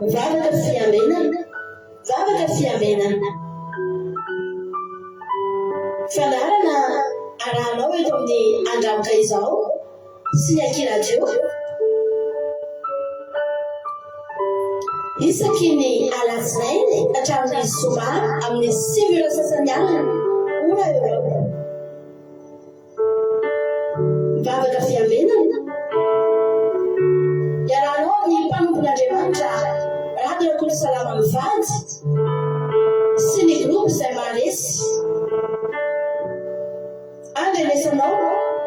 Vavaka fiambenana, vavaka fiambenana. Fandaharana arahanao eto amin'ny Andramoka Izao sy ny Aky Radio. Isaky ny alatsinainy hatramin'ny zoma amin'ny 9 ora sasany alina, ora Eoropa. Vavaka fiambenana. Iarahanao amin'ny mpanompon'Andriamanitra Rado Rakotosalama mivady sy ny groupe izay maharesy. Andrenesanao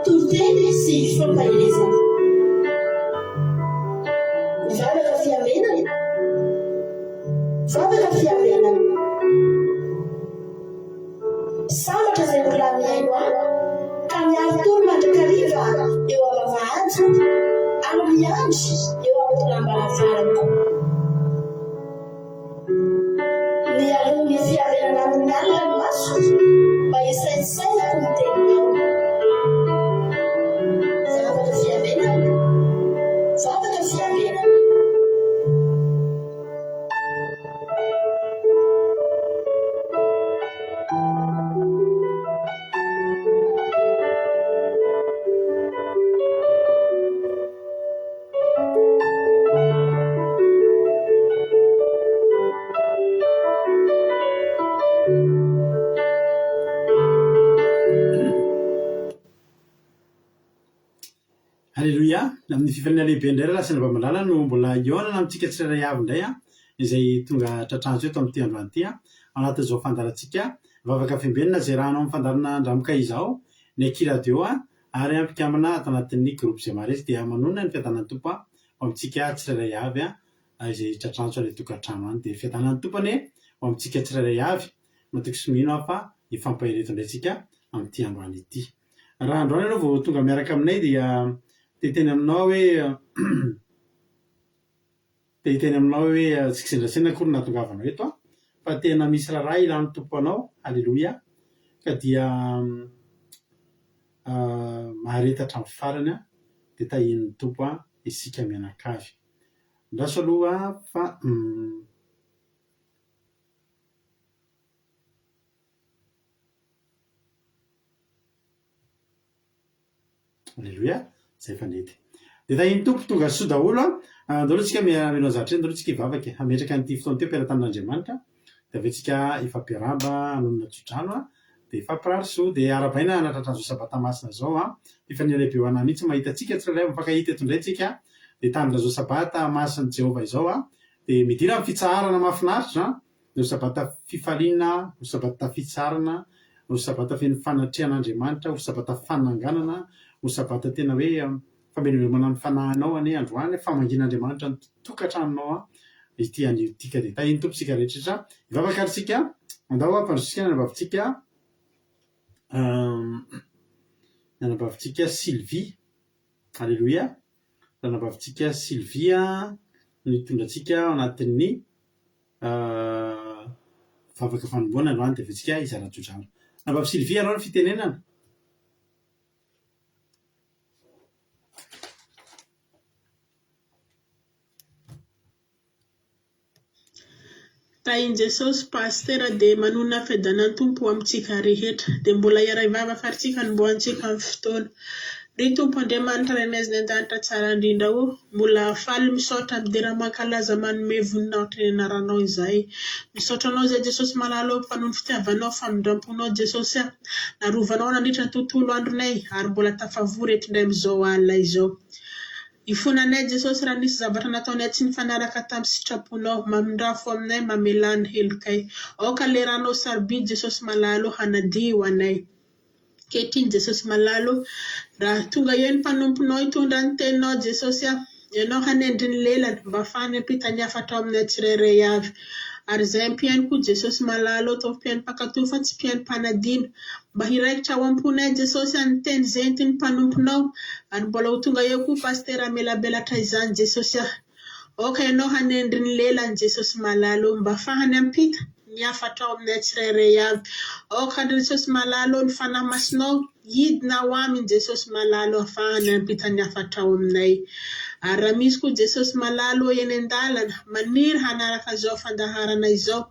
toriteny sy fampaherezana. Vavaka fiambenana. Vavaka fiambenana. Sambatra izay olona mihaino ahy, ka miari-tory mandrakariva eo am-bavahadiko, ary miandry eo am-tolam-baravarako. Mialoha ny fiarenana amin'ny alina ny masoko, mba hisaintsainako ny teninao. Vavaka fiarenana, vavaka fiarenana. Aleloia! Amin'ny fifaliana lehibe indray rahalahy sy anabavy malala no mbola hihaonana amintsika tsirairay avy indray izay tonga tratranjo eto amin'ity androany ity ao anatin'izao fandaharantsika Vavaka Fiambenana izay rahanao amin'ny fandaharana Andramoka izao, ny Aky Radio ary mpikambana ato anatin'ny Groupe Zemaresy dia manonona ny fiadanan'ny Tompo ho amintsika tsirairay avy izay tratranjo any an-tokantrano any. Dia fiadanan'ny Tompo anie ho amintsika tsirairay avy. Matoky sy mino aho fa hifampahery eto indray isika amin'ity androany ity. Raha androany ianao vao tonga miaraka aminay dia te hiteny aminao aho hoe te hiteny aminao aho hoe tsy kisendrasendra akory ny nahatongavanao eto an, fa tena misy raharaha ilan'ny Tompo anao, Aleloia, ka dia mahareta hatramin'ny farany an, dia tahian'ny Tompo isika mianakavy. Andraso aloha fa. Aleloia, zay fa nety. Dia tahin'ny Tompo tonga soa daholo an. Andao aloha tsika mialoha zavatra iny, andao aloha tsika hivavaka e. Hametraka an'ity fotoana ity am-pelatanan'Andriamanitra. Dia avy eo tsika hifampiarahaba, hanonona tsodrano an. Dia hifampirary soa. Dia arahabaina hanatratra an'izao sabata masina izao an. Fifaliana lehibe ho anà mihitsy mahita antsika tsirairay mifankahita eto indray tsika. Dia hitandrina izao sabata masin'i Jehovah izao an. Dia midira amin'ny fitsaharana mahafinaritra an. Ny ho Sabata fifaliana, ho Sabata fitsarana, ho Sabata feno fanatrehan'Andriamanitra, ho Sabata fananganana, ho Sabata tena hoe famelombelomana ny fanahinao anie androany, famangian'Andriamanitra ny tokantranonao ity anio ity ka dia tahin'ny Tompo isika rehetra rehetra. Hivavaka ary isika, andao hampandrosotsika ny anabavintsika, ny anabavintsika Sylvie, Aleloia, ranabavintsika Sylvie no hitondra antsika ao anatin'ny Vavaka fanombohana androany dia avy eo tsika hizara tsodrano. Anabavy Sylvie anao ny fitenenana. Tahin'i Jesosy Pasitera dia manonona fiadanan'ny Tompo ho amintsika rehetra. Dia mbola hiaray vavaka ary tsika hanombohantsika amin'ny fotoana. Ry Tompo Andriamanitra Rainay izay any an-danitra tsara indrindra o, mbola faly misaotra midera mankalaza manome voninahitra ny anaranao izahay. Misaotra anao izay Jesosy malala o fa noho ny fitiavanao famindramponao Jesosy a, narovanao nandritra ny tontolo andronay ary mbola tafavory eto indray amin'izao alina izao. Hifona anay Jesosy raha nisy zavatra nataonay tsy nifanaraka tamin'ny sitraponao. Mamindrà fo aminay, mamelà ny helokay. Aoka le ranao sarobidy Jesosy malala o hanadio anay. Ankehitriny Jesosy malala o, raha tonga eo ny mpanomponao hitondra ny teninao Jesosy a, Ianao hanendry ny lelany mba afahany hampita ny hafatrao aminay tsirairay avy. Ary izay mpihaino koa Jesosy malala o, ataovy mpihaino mpankatò fa tsy mpihaino mpanadino. Mba hiraikitra ao am-ponay Jesosy a ny teny izay entin'ny mpanomponao. Ary mbola ho tonga eo koa Pasitera hamelabelatra izany Jesosy a. Aoka Ianao hanendry ny lelany Jesosy malala o, mba afahany hampita ny hafatrao aminay tsirairay avy. Aoka ry Jesosy malala o, ny Fanahy Masinao hidina ao aminy Jesosy malala o, afahany hampita ny hafatrao aminay. Ary raha misy koa Jesosy malala ô eny an-dalana, maniry hanaraka izao fandaharana izao,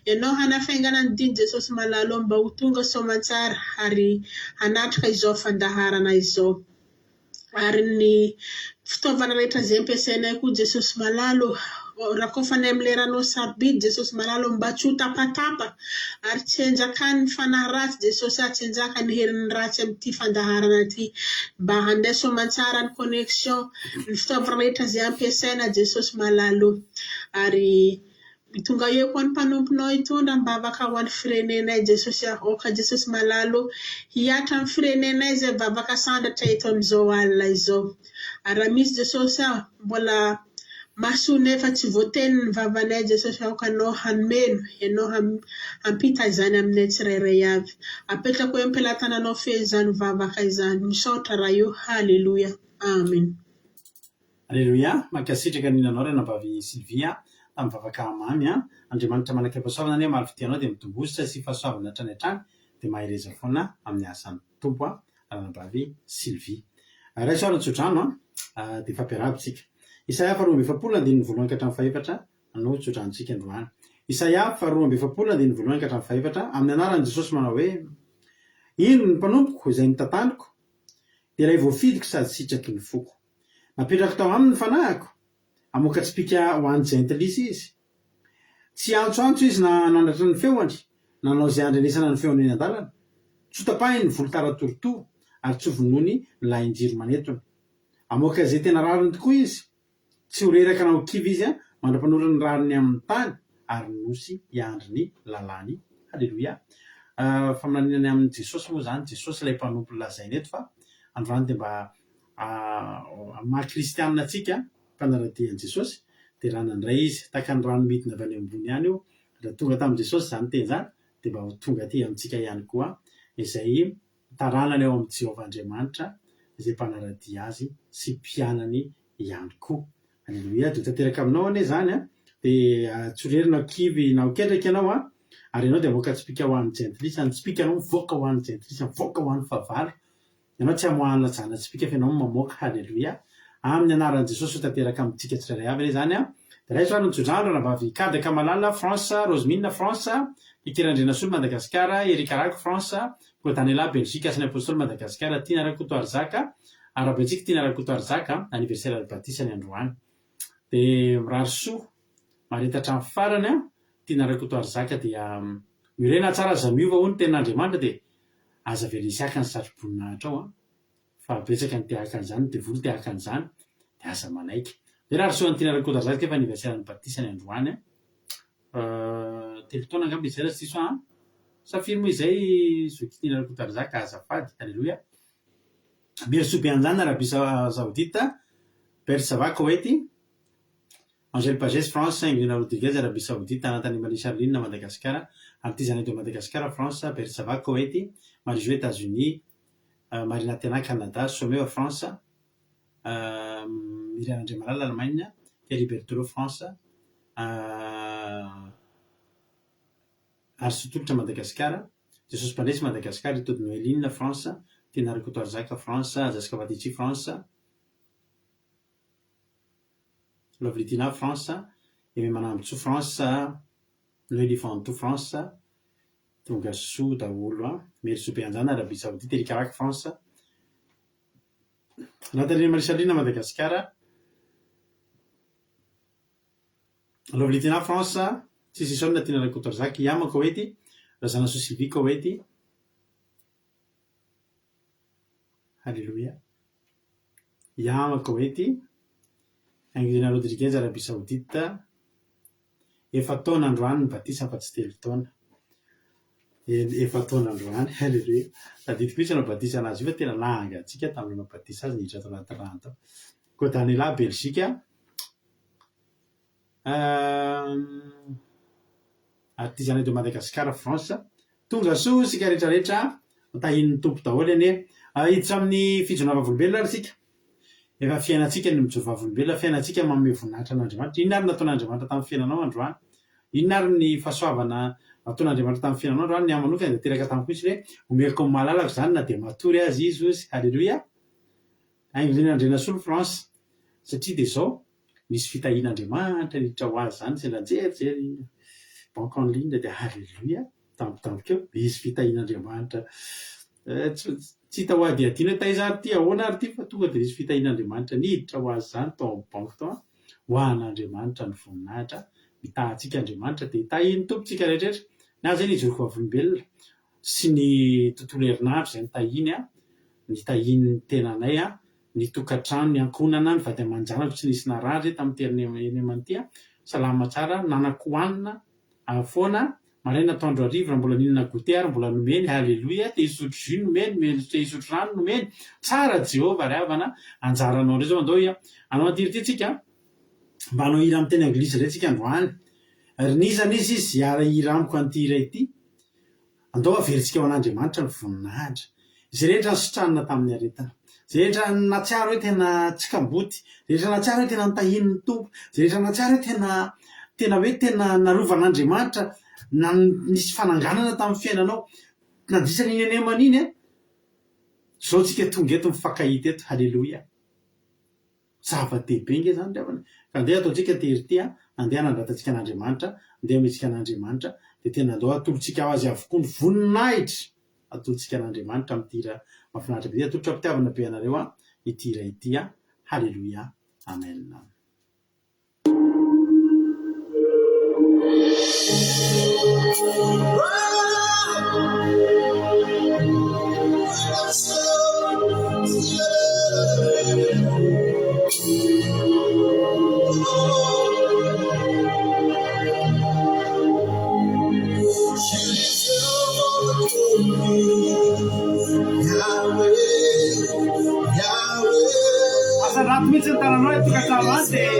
Ianao hanafaingana ny diny Jesosy malala ô mba ho tonga soamantsara ary hanatrika izao fandaharana izao. Ary ny fitaovana rehetra izay ampiasainay koa Jesosy malala ô, rakofanay amin'ilay ranao sarobidy Jesosy malala ô mba tsy ho tapatapa ary tsy hanjakan'ny fanahy ratsy Jesosy ah, tsy hanjakan'ny herin'ny ratsy amin'ity fandaharana ity mba handeha soamantsara ny connexion, ny fitaovana rehetra izay ampiasaina Jesosy malala ô. Ary Tonga eo koa ny mpanomponao hitondra am-bavaka ho an'ny firenenay Jesosy ah Aoka Jesosy malala o hihatra amin'ny firenenay izay vavaka sandratra eto amin'izao alina izao. Ary raha misy Jesosy ah mbola mahasoa nefa tsy voateny ny vavanay Jesosy aoka Anao hanomeno, Ianao hampita izany aminay tsirairay avy. Apetrako eo am-pelatananao feno izany vavaka izany. Misaotra Ray o. Haleloia. Amen. Aleloia, mankasitraka ny nanao ranabavy Sylvie a, tamin'ny vavaka mamy a, Andriamanitra manakaipahasoavana anie hamaly fitia anao dia mitombosa sy fahasoavana hatrany hatrany dia mahereza foana amin'ny asan'ny Tompo a, ranabavy Sylvie. Raiso ary ny tsodrano a, dia ifampiarahaba isika. Isaia faha 42 andininy voalohany ka hatramin'ny fahefatra no tsodranontsika androany. Isaia faha 42 andininy voalohany ka hatramin'ny fahefatra, amin'ny anaran'i Jesosy manao hoe, Indro ny mpanompoko izay notantaniko, dia ilay voafidiko sady sitraky ny foko. Napetrako tao aminy ny fanahiko, hamoaka tsipìka ho an'ny jentilisa izy. Tsy hiantsoantso izy na hanandratra ny feony, na hanao izay handrenesana ny feony eny an-dalana. Tsy hotapahiny ny volotara torotoro, ary tsy hovonoiny ny lahin-jiro manetona. Hamoaka izay tena rariny tokoa izy. Tsy ho reraka na ho kivy izy mandra-panoriny ny rariny amin'ny tany, ary ny nosy hiandry ny lalàny. Haleloia! Faminaniana ny amin'i Jesosy moa izany, Jesosy ilay mpanompo lazaina eto fa androany dia mba Amin'ny maha kristianina antsika, mpanara-dia an'i Jesosy, dia raha nandray izy, tahaka ny rano midina avy any ambony ihany io, raha tonga tamin'i Jesosy izany teny izany, dia mba ho tonga aty amintsika ihany koa izay taranany ao amin'i Jehovah Andriamanitra, izay mpanara-dia azy sy mpianany ihany koa. Aleloia, dia ho tanteraka aminao anie izany an, dia tsy ho rery na ho kivy na ho ketraka ianao an, ary ianao dia hamoaka tsipìka ho an'ny jentilisa, ny tsipìkanao mivoaka ho an'ny jentilisa, mivoaka ho an'ny fahavalo, Ianao tsy amoahana zana-tsipìka fa ianao no mamoaka. Haleloia. Amin'ny anaran'i Jesosy ho tanteraka amintsika tsirairay avy anie izany an. Dia raiso ary ny tsodrano, Ranabavy Kadaka Malala, France, Rosemine, France, Pike Randrianasolo, Madagasikara, Eric Arako, France, Koa Daniela, Belgique, Asan'ny Apostoly, Madagasikara, Tiana Rakotoarizaka, Arahabaintsika Tiana Rakotoarizaka, anniversaire ny batisany androany. Dia mirary soa, mahareta hatramin'ny farany an, Tiana Rakotoarizaka dia miorena tsara aza miova hoy ny tenin'Andriamanitra dia Aza avela hisy haka ny satroboninahitra ao an! Fa betsaka ny te haka an'izany, ny devoly te haka an'izany, dia aza manaiky. Dia rary soa an'i Tiana Rakotoarazaka efa anniversaire ny batisany androany an! Telo taona angamba izay raha tsy diso aho an! Sa firy moa izay zoky Tiana Rakotoarazaka? Azafady. Alléluia. Merisoa Beanjana, Arabie Saoudite, Bersava, Koety. Angèle Pagès, France, Ingrid Rodriguez, Arabie Saoudite, Anatany Marie Charline, Madagasikara, Artisanat de Madagascar, France, Bersava, Koety, Marie Jo, Etats-Unis, Marina Tena, Canada, Someo, France, Myriam Andriamalala, Allemagne, Thierry Berthelot, France, Arso Tolotra, Madagasikara, Jesosy Mpandresy, Madagascar, Itody Noeline, France, Tiana Rakotoarizaka, France, Jessica Vatici, France, Lovely Tina, France, Aimé Manambotsoa, France, Noelie Ventoux, France, Tonga soa daholo an! Merisoa Beanjana, Arabie Saoudite, Eric Araka, France, Nathalie Marichaline, Madagasikara, Lovely Tina, France, Tsisy Tina Rakotoarizaka, Yama, Koety, Razanasoa Sylvie, Koety, Haleloia. Yama, Koety. Angelina Rodriguez, Arabie Saoudite. Efa-taona androany ny batisa fa tsy telo taona. Efa-taona androany. Haleloia. Tadidiko mihitsy nanao batisa anazy io fa tena nahangatsiaka tamin'ny nanao batisa azy niditra tao anaty rano tao. Koa Daniela, Belgique. Artisanat de Madagascar, France. Tonga soa isika rehetra rehetra, tahian'ny Tompo daholo anie. Hiditra amin'ny fijoroana vavolombelona ary isika. Efa fiainantsika ny mijoro vavolombelona, fiainantsika manome voninahitra an'Andriamanitra. Inona ary nataon'Andriamanitra tamin'ny fiainanao androany? Inona ary ny fahasoavana nataon'Andriamanitra tamin'ny fiainanao androany? Ny ahy manokana dia teraka tamiko mihitsy hoe omeko ny malalako izany na dia matory aza izy hozy. Haleloia. Ingrid Andrianasolo, France. Satria dia izao, nisy fitahian'Andriamanitra niditra ho azy izany, sendra nijerijery banque en ligne dia haleloia, tampotampoka eo, nisy fitahian'Andriamanitra. Tsy tsy hita ho hadihadiana hoe taiza ary ity, ahoana ary ity fa tonga dia nisy fitahian'Andriamanitra niditra ho azy izany tao amin'ny banky tao an. Ho an'Andriamanitra ny voninahitra, mitaha antsika Andriamanitra dia tahian'ny Tompo tsika rehetra. Ny ahy izay ny hijoro vavolombelona sy ny tontolo herinandro izay nitahiany an, nitahiany ny tenanay an, ny tokantrano, ny ankohonana, ny vady aman-janako tsy nisy narary tamin'ity herinandro ity an, salama tsara, nanan-kohanina foana, maraina atoandro hariva raha mbola nihinana goûter ary mbola nomeny, haleloia, te hisotro jus nomeny, nomeny te hisotro rano nomeny, tsara Jehovah ry havana, anjaranao indray zao, andao hanao an'ity ity tsika, mba hanao hira amin'ny teny anglisy indray tsika androany, ry n'iza n'iza izy hiara-hira amiko an'ity hira ity, Andao haverintsika ho an'Andriamanitra ny voninahitra. Izay rehetra nositranina tamin'ny aretina, izay rehetra nahatsiaro hoe tena tsy kamboty, izay rehetra nahatsiaro hoe tena notahian'ny Tompo, izay rehetra nahatsiaro hoe tena tena hoe tena narovan'Andriamanitra, na nisy fananganana tamin'ny fiainanao, nandritra an'iny anemana iny an, izao tsika tonga eto mifankahita eto, haleloia. Zava-dehibe ange izany ry havana e! Ka andeha ataontsika tery ity an, andeha hanandratantsika an'Andriamanitra, andeha hametrika an'Andriamanitra, dia tena andao atolotsika ho Azy avokoa ny voninahitra! Atolotsika an'Andriamanitra amin'ity hira mahafinaritra be ity, atolotra am-pitiavana be anareo an, ity hira ity an! Haleloia! Amen! Asandrato mihitsy ny tananao eto tokantrano any dia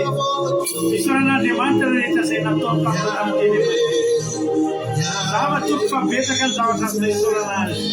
isaorana Andriamanitra rehetra izay nataony taminao tamin'ny teny aman-teny. Za matoky fa betsaka ny zavatra azonay isaorana azy.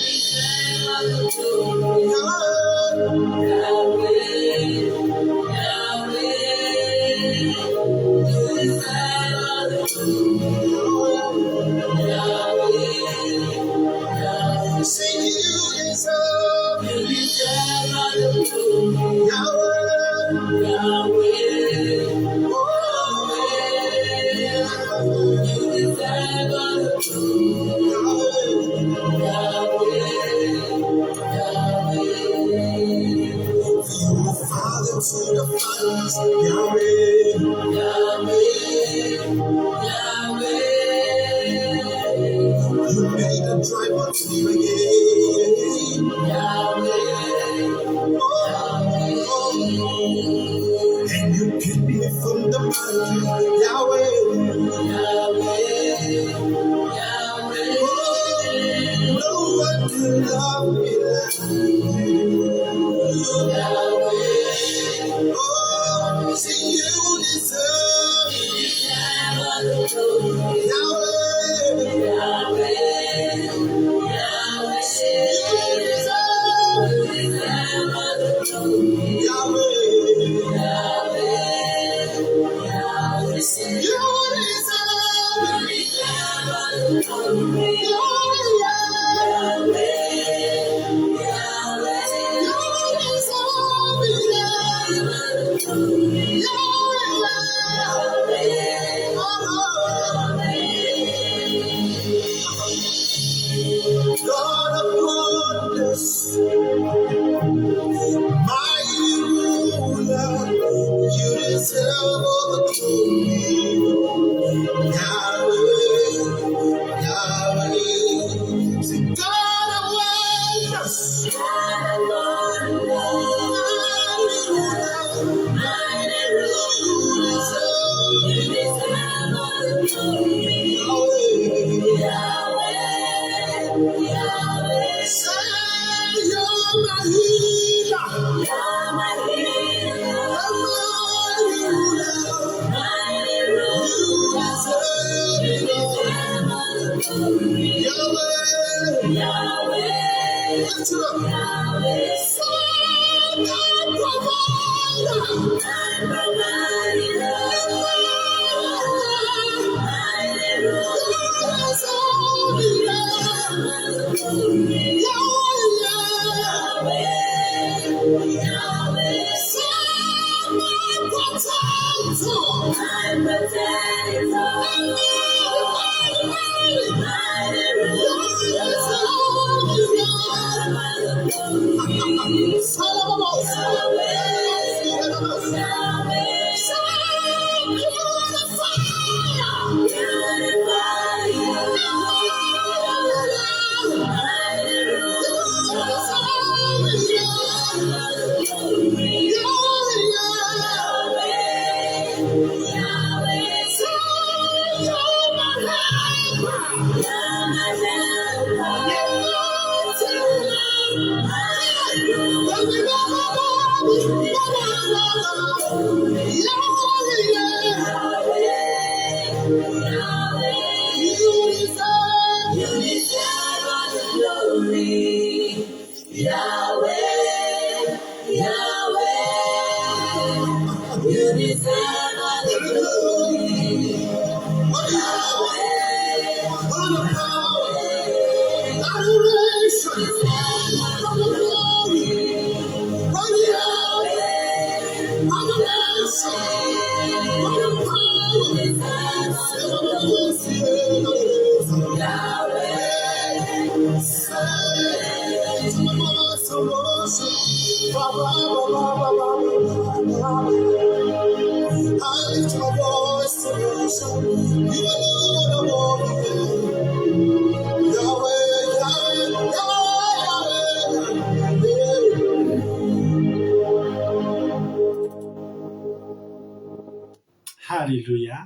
Haleloia!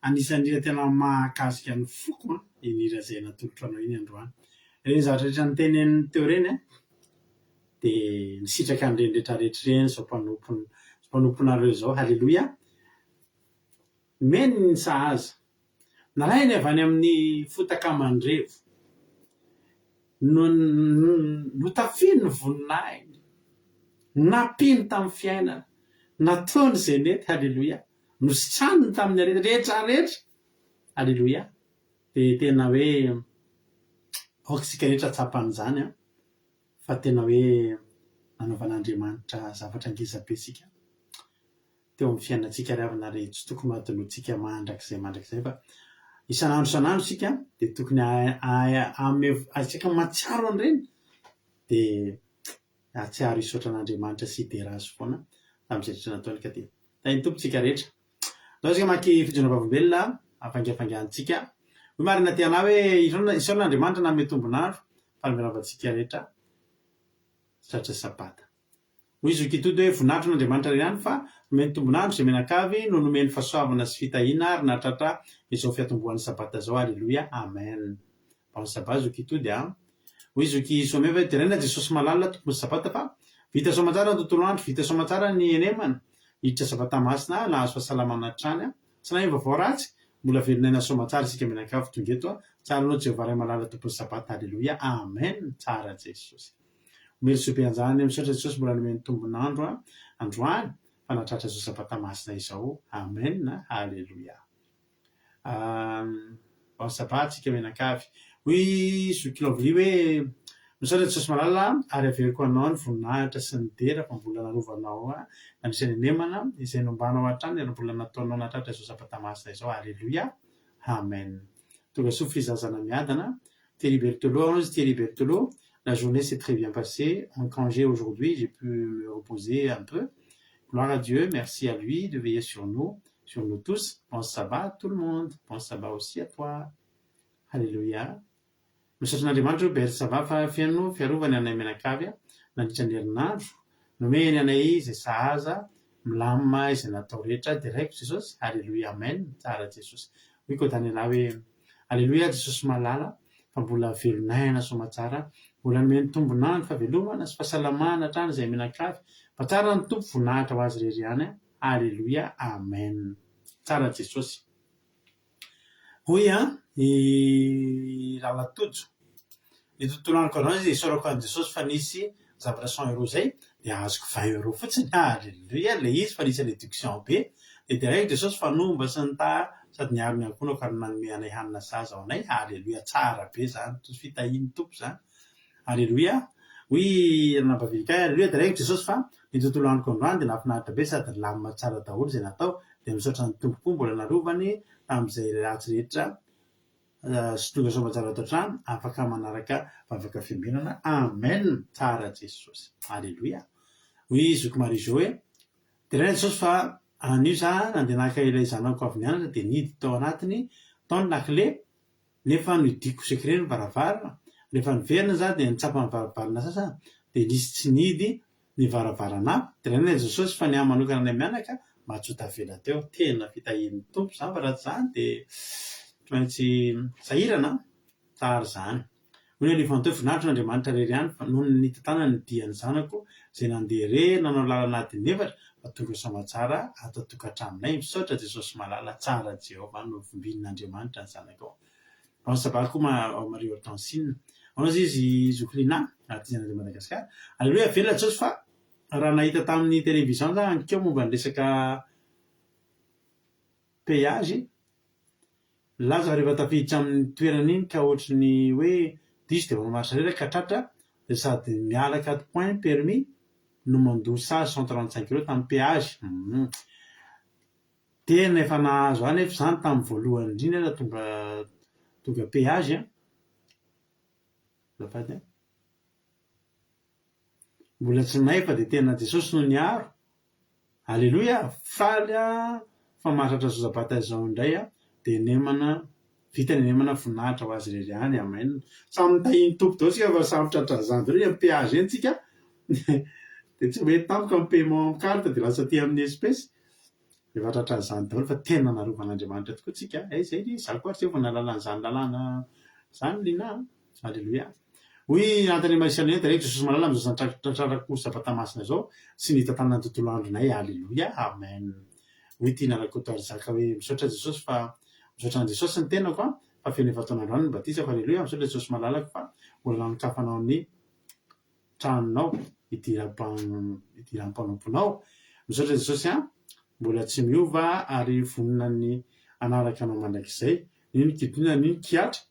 Anisan'ny hira tena mahakasika ny foko an, iny hira izay natolotro anao iny androany. Ireny zavatra rehetra noteneniny teo ireny an, dia nisitraka an'ireny rehetra rehetra ireny izao mpanompon mpanomponareo izao. Haleloia! Nomeny ny sahaza. Nalainy avy any amin'ny fotaka aman-drevo. Notafiany ny voninahiny. Nampiany tamin'ny fiainana. Nataony izay nety. Haleloia. Nositraniny tamin'ny aretina rehetra rehetra. Haleloia. Dia tena hoe aoka isika rehetra hahatsapa an'izany an, fa tena hoe nanaovan'Andriamanitra zavatra ngeza be isika. teo amin'ny fiainantsika ry havana ary tsy tokony ho adinointsika mandrakizay mandrakizay fa isan'andro isan'andro isika dia tokony hanome antsika mahatsiaro an'ireny dia hahatsiaro hisaotra an'Andriamanitra sy hidera Azy foana tamin'izay rehetra nataony ka dia tahin'ny Tompo tsika rehetra. Andao isika mamaky fijoroana vavolombelona hafaingafaingantsika. Hoy marina te hanahy hoe isaorana Andriamanitra nanome tombon'andro fa miarahaba antsika rehetra tratra sabata. Hoy Zoky Tody hoe, Voninahitro an'Andriamanitra irery ihany fa nomeny tombon'andro izay mianakavy no nomeny fahasoavana sy fitahiana ary nahatratra izao fiatombohan'ny Sabata izao Aleloia Amen Bon Sabbat Zoky Tody a! Hoy Zoky Someva hoe, Deraina Jesosy malala Tompon'ny Sabata fa vita soamantsara ny tontolo andro, vita soamantsara ny henemana, hiditra Sabata masina aho, nahazo fahasalamana hatrany aho, tsy naheno vaovao ratsy, mbola velon'aina soamantsara isika mianakavy tonga eto a! Tsara anao Jehovah Ray malala Tompon'ny Sabata Aleloia Amen Tsara Jesosy. Merci be anjany misaotra Jesosy mbola nomeny tombon'andro androany fa nahatratra izao sabata masina izao amen haleloia bon sabbat tsika mianakavy hoy zoky Lovely hoe misaotra Jesosy malala ary averiko anao ny voninahitra sy ny dera fa mbola narovanao nandritra ny anemana izay nombanao hatrany ary mbola nataonao nahatratra izao sabata masina izao haleloia amen tonga soa frizazana miadana Thierry Berthelot, 11 Thierry Berthelot, la journée s'est très bien passée, en congé aujourd'hui, j'ai pu me reposer un peu. Gloire à Dieu, merci à lui de veiller sur nous, sur nous tous. Bon sabbat à tout le monde, bon sabbat aussi à toi. Alléluia. Misaotra an'Andriamanitra io Bersaba fa feno fiarovany anay mianakavy nandritra ny herinandro. Nomeny anay izay sahaza, milamina izay natao rehetra. Deraiko Jesosy. Alléluia Amen. Tsara Jesosy. Hoy koa Daniela hoe Aleloia Jesosy malala fa mbola velon'aina soamatsara, mbola nomeny tombon'andro fahavelomana sy fahasalamana hatrany izay mianakavy fa tsara ny Tompo voninahitra ho azy irery ihany Aleloia Amen tsara Jesosy Hoy an i Lala Tojo Ny tontolo androko androany izy isaorako an'i Jesosy fa nisy zavatra cent euros zay dia azoko vingt euros fotsiny, Alléluia, ilay izy fa nisy réduction be, dia deraiko Jesosy fa nomba sy nitaha sady niaro ny ankohonako ary nanome anay hanina sahaza ho anay, Alléluia, tsara be zany, fitahian'ny Tompo zany, Alléluia, hoy Ranabavy Kay, Alléluia, deraiko Jesosy fa. Ny tontolo androko androany dia nahafinaritra be sady nilamina tsara daholo izay natao dia misaotra ny Tompo koa mbola narovany tamin'izay ratsy rehetra sy tonga soamantsara ato an-trano afaka manaraka vavaka fiambenana Amen tsara Jesosy Aleloia hoy zoky Marie Jo hoe Deraina Jesosy fa anio za nandeha naka ilay zanako avy nianatra dia nihidy tao anatiny tao ny lakile nefa nohidiako secret ny varavarana, rehefa niverina za dia nitsapa ny varavarana sasany dia nisy tsy nihidy ny varavarana, deraina Jesosy fa ny ahy manokana anay mianaka mba tsy ho tavela teo, tena fitahian'ny Tompo zany fa raha tsy zany dia tsy maintsy sahirana an, tsara zany. Hoy ny Olifanto hoe voninahitro Andriamanitra irery ihany fa noho ny nitantanany ny dian'ny zanako izay nandeha irery nanao lalana adiny efatra fa tonga soamatsara ato an-tokantranonay misaotra Jesosy malala tsara Jehovah novimbinin' Andriamanitra ny zanakao Bon ça va koa Marie Hortensine Ahoana izy izy zoky Lina artiste de Madagascar Aleloia velona Jesosy fa raha nahita tamin'ny télévision za anikeo momba ny resaka péage Nilaza fa rehefa tafiditra amin'ny toerana iny ka ohatry ny hoe diso dia manao marche arrière ka tratra dia sady miala quatre points permis no mandoa sazy 135 euros tamin'ny péage. Humm. Tena efa nahazo ahy nefa izany tamin'ny voalohany indrindra raha tonga tonga péage an. Azafady an. Mbola tsy nahay fa dia tena Jesosy no niaro. Aleloia! Faly aho fa mahatratra izao sabata izao indray aho dia nemana vita ny nemana voninahitra ho azy irery ihany amen. Samy tahin'ny Tompo daholo tsika fa samy tratran'izany daholo eny amin'ny péage eny tsika dia tsy mety tampoka ny paiement amin'ny carte dia lasa aty amin'ny espèce. Efa tratran'izany daholo fa tena narovan'Andriamanitra tokoa tsika eh zay ry za koa ary zay vao nahalala an'izany lalàna zany Lina a! Aleloia. Hoy i Anthony Martial Tariho Jesosy malala amin'izao tratrarako sabata masina izao sy ny hitantanana ny tontolo andronay Aleloia Amen Hoy Tiana Rakotoarizaka hoe misaotra Jesosy fa misaotra an'i Jesosy ny tenako an fa feno efa-taona androany ny batisako Aleloia misaotra Jesosy malalako fa mbola nanokafanao ny tranonao hidiram-panomponao misaotra Jesosy an mbola tsy miova ary vonona ny hanaraka anao mandrakizay n'ino kidona n'ino kihatra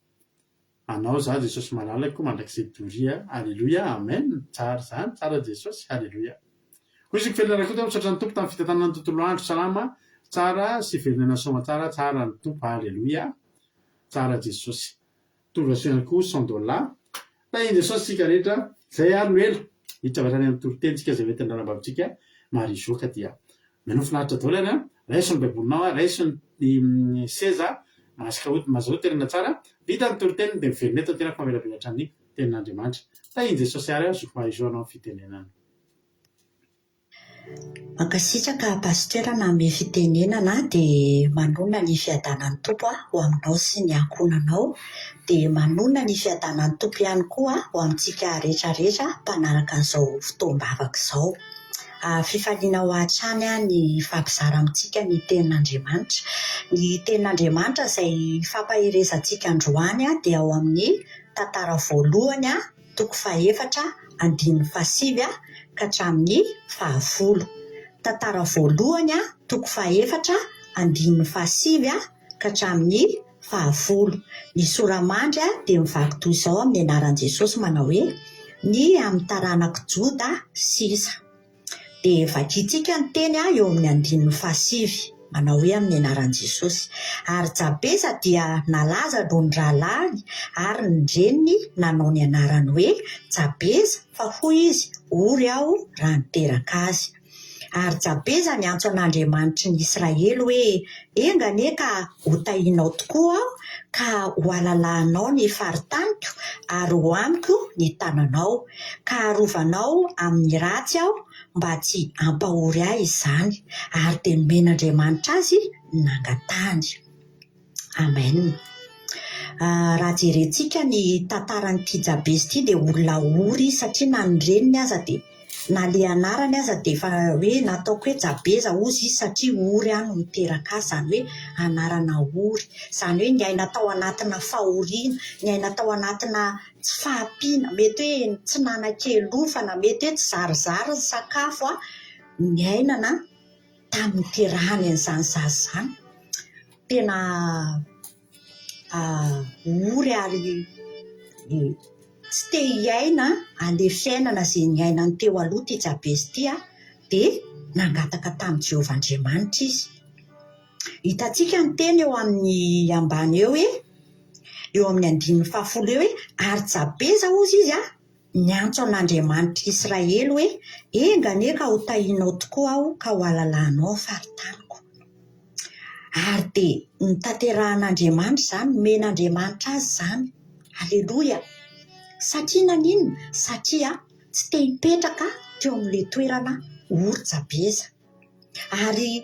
Anao za Jesosy malalako mandrakizay doria Aleloia Amen tsara zany tsara Jesosy Aleloia Hoy Zoky Velona Rakoto misaotra ny Tompo tamin'ny fitantanana ny tontolo andro salama tsara sy velon'aina soamatsara tsara ny Tompo Aleloia tsara Jesosy Tonga soa ihany koa Sandola Tahin'i Jesosy isika rehetra Zay ary no ela hiditra avy hatrany amin'ny toriteny tsika izay hoentin'ny ranabavitsika Marie Jo ka dia Mihainoa finaritra daholo ary an! Raiso ny baibolinao an, raiso ny seza, masque mazoto toerana tsara, vita ny toriteny dia miverina eto ny tenako mamelabelatra ny tenin'Andriamanitra. Tahin'i Jesosy ary an, zoky Marie Jo anao ny fitenenana. Mankasitraka Pasteur nanome fitenenana dia manonona ny fiadanan'ny Tompo ho aminao sy ny ankohonanao dia manonona ny fiadanan'ny Tompo ihany koa ho amintsika rehetra rehetra mpanaraka an'izao fotoam-bavaka izao. Fifaliana ho ahy hatrany ny hifampizara amintsika ny Tenin'Andriamanitra. Ny Tenin'Andriamanitra izay hifampaherezantsika androany dia ao amin'ny Tantara voalohany, toko fahefatra, andininy fahasivy ka hatramin'ny fahafolo. Tantara voalohany, toko fahefatra, andininy fahasivy ka hatramin'ny fahafolo. Ny sora-mandry dia mivaky toy izao amin'ny anaran'i Jesosy manao hoe, Ny amin'ny taranak'i Joda sisa. Dia vakintsika ny teny eo amin'ny andininy fahasivy, manao hoe amin'ny anaran'i Jesosy. Ary Jabeza dia nalaza noho ny rahalahiny, ary ny reniny nanao ny anarany hoe Jabeza, fa hoy izy, Ory aho raha niteraka azy. Ary Jabeza niantso an'Andriamanitry ny Israely hoe, Enga anie ka hotahianao tokoa aho, ka hohalalahinao ny faritaniko, ary ho amiko ny tananao, ka harovanao amin'ny ratsy aho, mba tsy hampahory ahy izany. Ary dia nomen'Andriamanitra azy ny nangatahany. Amen. Raha jerentsika ny tantaran'ity Jabeza ity dia olona ory izy satria na ny reniny aza dia na le anarany aza dia efa hoe nataoko hoe Jabeza hozy izy satria ory aho no niteraka azy, izany hoe anarana ory, izany hoe niaina tao anatina fahoriana, niaina tao anatina tsy fahampiana, mety hoe tsy nanan-kelofana, mety hoe tsy zarizary ny sakafo niainana tamin'ny niterahany an'izany zaza izany. Tena ory ary tsy te hiaina an'ilay fiainana izay niainany teo aloha ity Jabeza ity. Dia nangataka tamin'i Jehovah Andriamanitra izy. Hitantsika ny teny eo amin'ny ambany eo hoe, eo amin'ny andininy fahafolo eo hoe, ary Jabeza hozy izy a, niantso an'Andriamanitr'i Israely hoe, Enga anie ka hotahianao tokoa aho ka ho alalahanao ny faritaniko. Ary dia notanterahan'Andriamanitra izany, nomen'Andriamanitra azy izany. Aleloia! Satria naninona? Satria tsy te hipetraka teo amin'ilay toerana ory Jabeza. Ary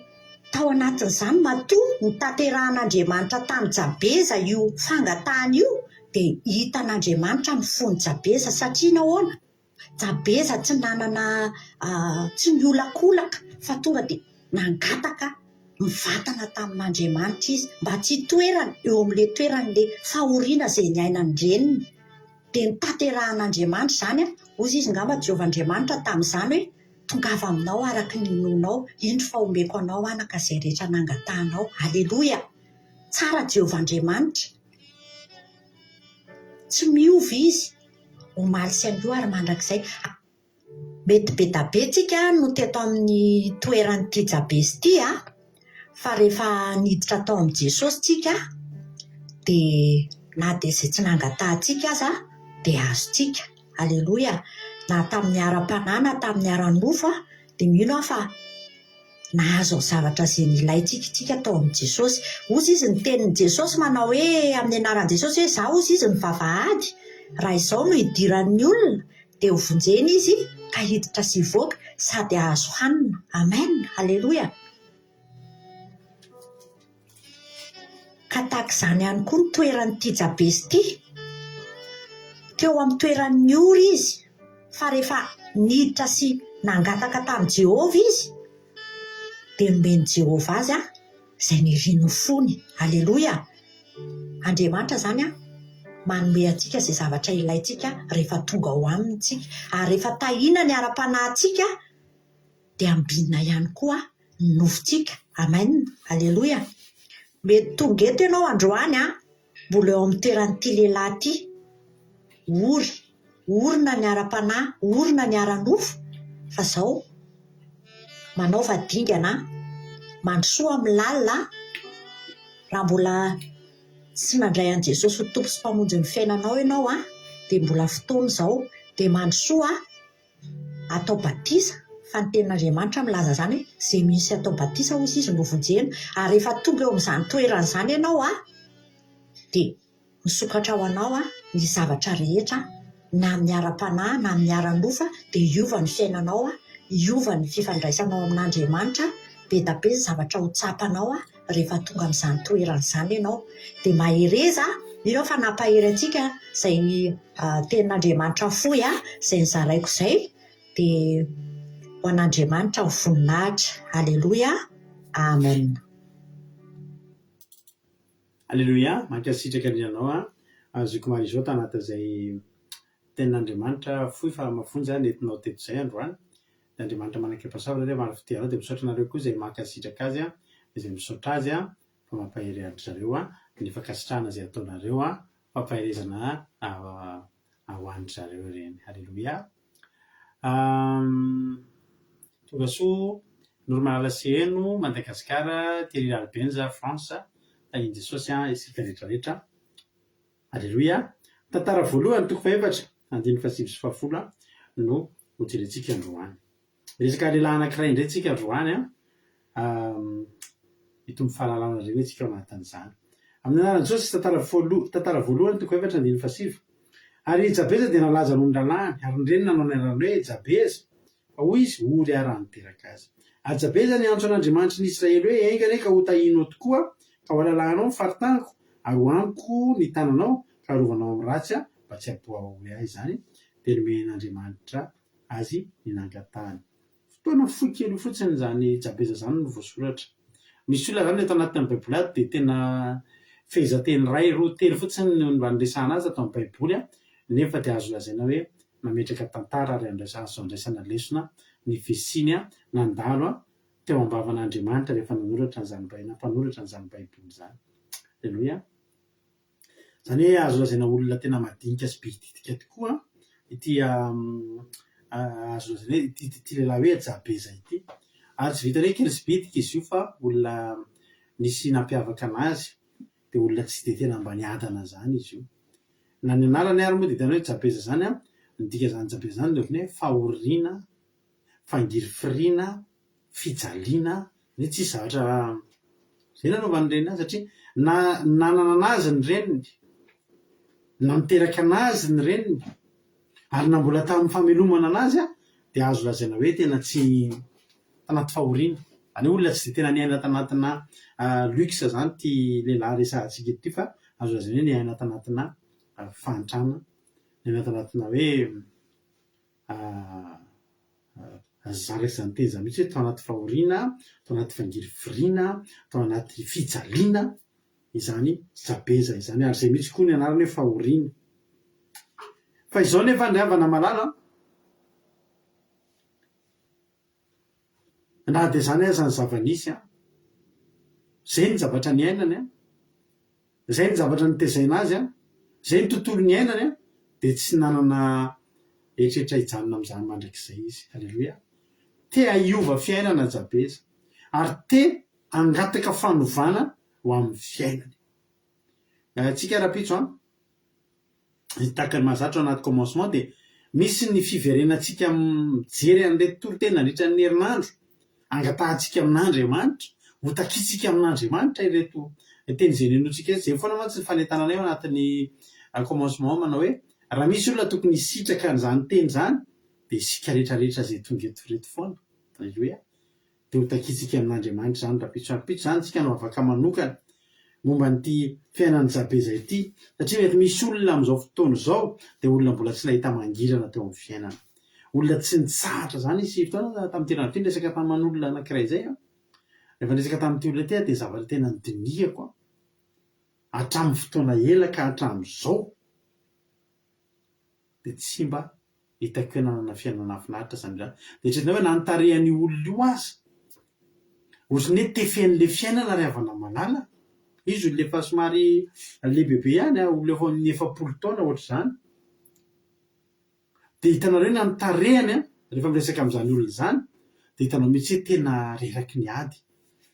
tao anatin'izany, matoa notanterahan'Andriamanitra tamin'i Jabeza io fangatahana io, dia hitan'Andriamanitra ny fon'i Jabeza. Satria nahoana? Jabeza tsy nanana, tsy niolakolaka fa tonga dia nangataka mivantana tamin'Andriamanitra izy mba tsy hitoerany eo amin'ilay toeran'ilay fahoriana izay niainan-dreniny. Dia notanterahan'Andriamanitra izany, hoy izy angamba Jehovah Andriamanitra tamin'izany hoe, Tongava aminao araka ny inoanao, indro fa omeko anao anaka izay rehetra nangatahanao. Aleloia! Tsara Jehovah Andriamanitra. Tsy miova Izy, omaly sy anio ary mandrakizay. Mety be da be tsika no teto amin'ny toeran'ity Jabesy ity a, fa rehefa niditra tao amin'i Jesosy tsika dia na dia izay tsy nangatahantsika aza dia azontsika. Aleloia! Na tamin'ny ara-panahy na tamin'ny ara-nofo dia mino aho fa nahazo ny zavatra izay nilaintsika isika tao amin'i Jesosy. Hozy izy ny tenin'i Jesosy manao hoe amin'ny anaran'i Jesosy hoe izaho hozy izy ny vavahady, raha izao no hidiran'ny olona dia ho vonjena izy ka hiditra sy hivoaka sady hahazo hanina. Amen! Aleloia! Ka tahaka izany ihany koa ny toeran'ity Jabesy ity. Teo amin'ny toeran'ny ory izy, fa rehefa niditra sy nangataka tamin'i Jehovah izy, dia nomen'i Jehovah azy izay nirin'ny fony. Aleloia! Andriamanitra izany manome antsika izay zavatra ilaintsika rehefa tonga ao aminy isika. Ary rehefa tahiana ny ara-panahintsika, dia ambinina ihany koa ny nofontsika. Amen! Aleloia! Mety tonga eto ianao androany an, mbola eo amin'ny toeran'ity lehilahy ity. Ory, ory na ny ara-panahy, ory na ny ara-nofo, fa izao, manaova dingana, mandrosoa amin'ny lalina, raha mbola tsy nandray an'i Jesosy ho Tompo sy Mpamonjy ny fiainanao ianao an, dia mbola fotoana izao, dia mandrosoa atao batisa, fa ny tenin'Andriamanitra milaza izany hoe izay mino sy atao batisa hozy izy no vonjena, ary rehefa tonga eo amin'izany toerana izany ianao an, dia misokatra ho anao an ny zavatra rehetra na amin'ny ara-panahy na amin'ny ara-nofa dia hiova ny fiainanao an, hiova ny fifandraisanao amin'Andriamanitra, be da be ny zavatra ho tsapanao an. rehefa tonga amin'izany toerana izany ianao. Dia mahereza, mino aho fa nampahery antsika izay tenin'Andriamanitra fohy izay nozaraiko izay, dia ho an'Andriamanitra ny voninahitra. Aleloia, Amen. Aleloia, mankasitraka indrindra anao zoky Marie Jo tanatin'izay tenin'Andriamanitra fohy fa mafonja nentinao teto izay androany. Dia Andriamanitra manan-kerim-pahasoavana anie hamaly fitia anao dia misaotra anareo koa izay mankasitraka azy izay misaotra azy fa mampahery an-dry zareo ny fankasitrahana izay ataonareo fampaherezana ho an-dry zareo ireny. Aleloia. Tongasoa Noromalala Seheno, Madagasikara, Thierry Ralibenja, France, Tahin'i Jesosy isika rehetra rehetra. Aleloia! Tantara voalohany, toko fahefatra, andininy fahasivy sy fahafolo no hojerentsika androany. Miresaka lehilahy anankiray indray tsika androany an, hitombo fahalalana indray ve tsika ao anatin'izany. Amin'ny anaran'i Jesosy, tantara voalo- tantara voalohany, toko fahefatra, andininy fahasivy. Ary i Jabeza dia nalaza noho ny rahalahiny, ary ny reniny nanao ny anarany hoe Jabeza, Fa hoy izy, Ory aho raha niteraka azy. Ary Jabeza niantso an'Andriamanitry ny Israely hoe, Enga anie ka hotahianao tokoa, ka ho alalahanao ny faritaniko, ary ho amiko ny tananao, ka harovanao amin'ny ratsy aho, mba tsy hampoahory ahy izany. Dia nomen'Andriamanitra azy ny nangatahany. Fotoana fohy kely io fotsiny izany Jabeza izany no voasoratra. Misy olona izany eto anatin'ny Baiboly ato dia tena fehezanteny iray, roa, telo fotsiny no mba niresahana azy ato amin'ny Baiboly, nefa dia azo lazaina hoe nametraka tantara ary azo andraisana lesona ny fisiany nandalo teo am-bavan'Andriamanitra rehefa nanoratra an'izany Bai- nampanoratra an'izany Baiboly izany. Aleloia. Izany hoe azo lazaina olona tena madinika sy biditika tokoa ity. Azo lazaina hoe ity ity lehilahy hoe Jabeza ity. Ary tsy vitan'ny hoe kely sy bitika izy io fa olona nisy nampiavaka an'azy dia olona tsy dia tena mba niadana izany izy io. Na ny anarany ary moa dia hitanao hoe Jabeza izany an, ny dikan'izany Jabeza izany dia ohatran'ny hoe fahoriana, fangirifiriana, fijaliana, izany hoe tsisy zavatra izay nanaovan'ny reniny azy satria na nanana an'azy ny reniny, na niteraka an'azy ny reniny, ary na mbola tamin'ny famelomana an'azy dia azo lazaina hoe tena tsy tanaty fahoriana. Izany hoe olona tsy dia tena niaina tanatina luxe izany ity lehilahy resahantsika eto ity fa azo lazaina hoe niaina tanatina fahantrana, niaina tanatina hoe Zara izany teny izany mihitsy hoe tao anaty fahoriana, tao anaty fangirifiriana, tao anaty fijaliana izany Jabeza izany ary izay mihitsy koa ny anarany hoe fahoriana. Fa izao nefa ry havana malala an, na dia izany aza ny zava-nisy an, izay ny zavatra niainany an, Izay ny zavatra nitezaina azy an, izay ny tontolo niainany an, dia tsy nanana eritreritra hijanona amin'izany mandrakizay izy. Aleloia. Te hiova fiainana Jabeza, ary te hangataka fanovana ho amin'ny fiainany. Antsika rahampitso an. Tahaka ny mahazatra ao anaty commencement dia misy ny fiverenantsika mijery an'ireto toriteny nandritra ny herinandro, angatahantsika amin'Andriamanitra, ho takintsika amin'Andriamanitra ireto teny izay ninoantsika ireto. Izay foana mantsy ny fanentananay ao anatin'ny commencement manao hoe raha misy olona tokony hisitraka an'izany teny izany dia isika rehetra rehetra izay tonga eto ireto foana. Aleloia. Dia ho takintsika amin'Andriamanitra izany rahampitso. Rahampitso izany isika no afaka manokana momba an'ity fiainan'i Jabeza ity, satria mety misy olona amin'izao fotoana izao dia olona mbola tsy nahita mangirana teo amin'ny fiainana. Olona tsy nitsahatra izany izy. Fotoana tamin'ity herinandro ity niresaka taman'olona anankiray izay aho. Rehefa niresaka tamin'ity olona ity aho dia zavatra tena nodinihako hatramin'ny fotoana ela ka hatramin'izao dia tsy mba hitako hoe nanana fiainana nahafinaritra izany olona izany. Dia eritreretinao hoe na ny tarehin'io olona io aza, ohatran'ny hoe tefen'ilay fiainana ry havana malala. Izy olona efa somary lehibebe ihany, olona efa amin'ny 40 taona ohatr'izany. Dia hitanareo na ny tarehiny an, rehefa miresaka amin'izany olona izany, dia hitanao mihitsy hoe tena reraky ny ady.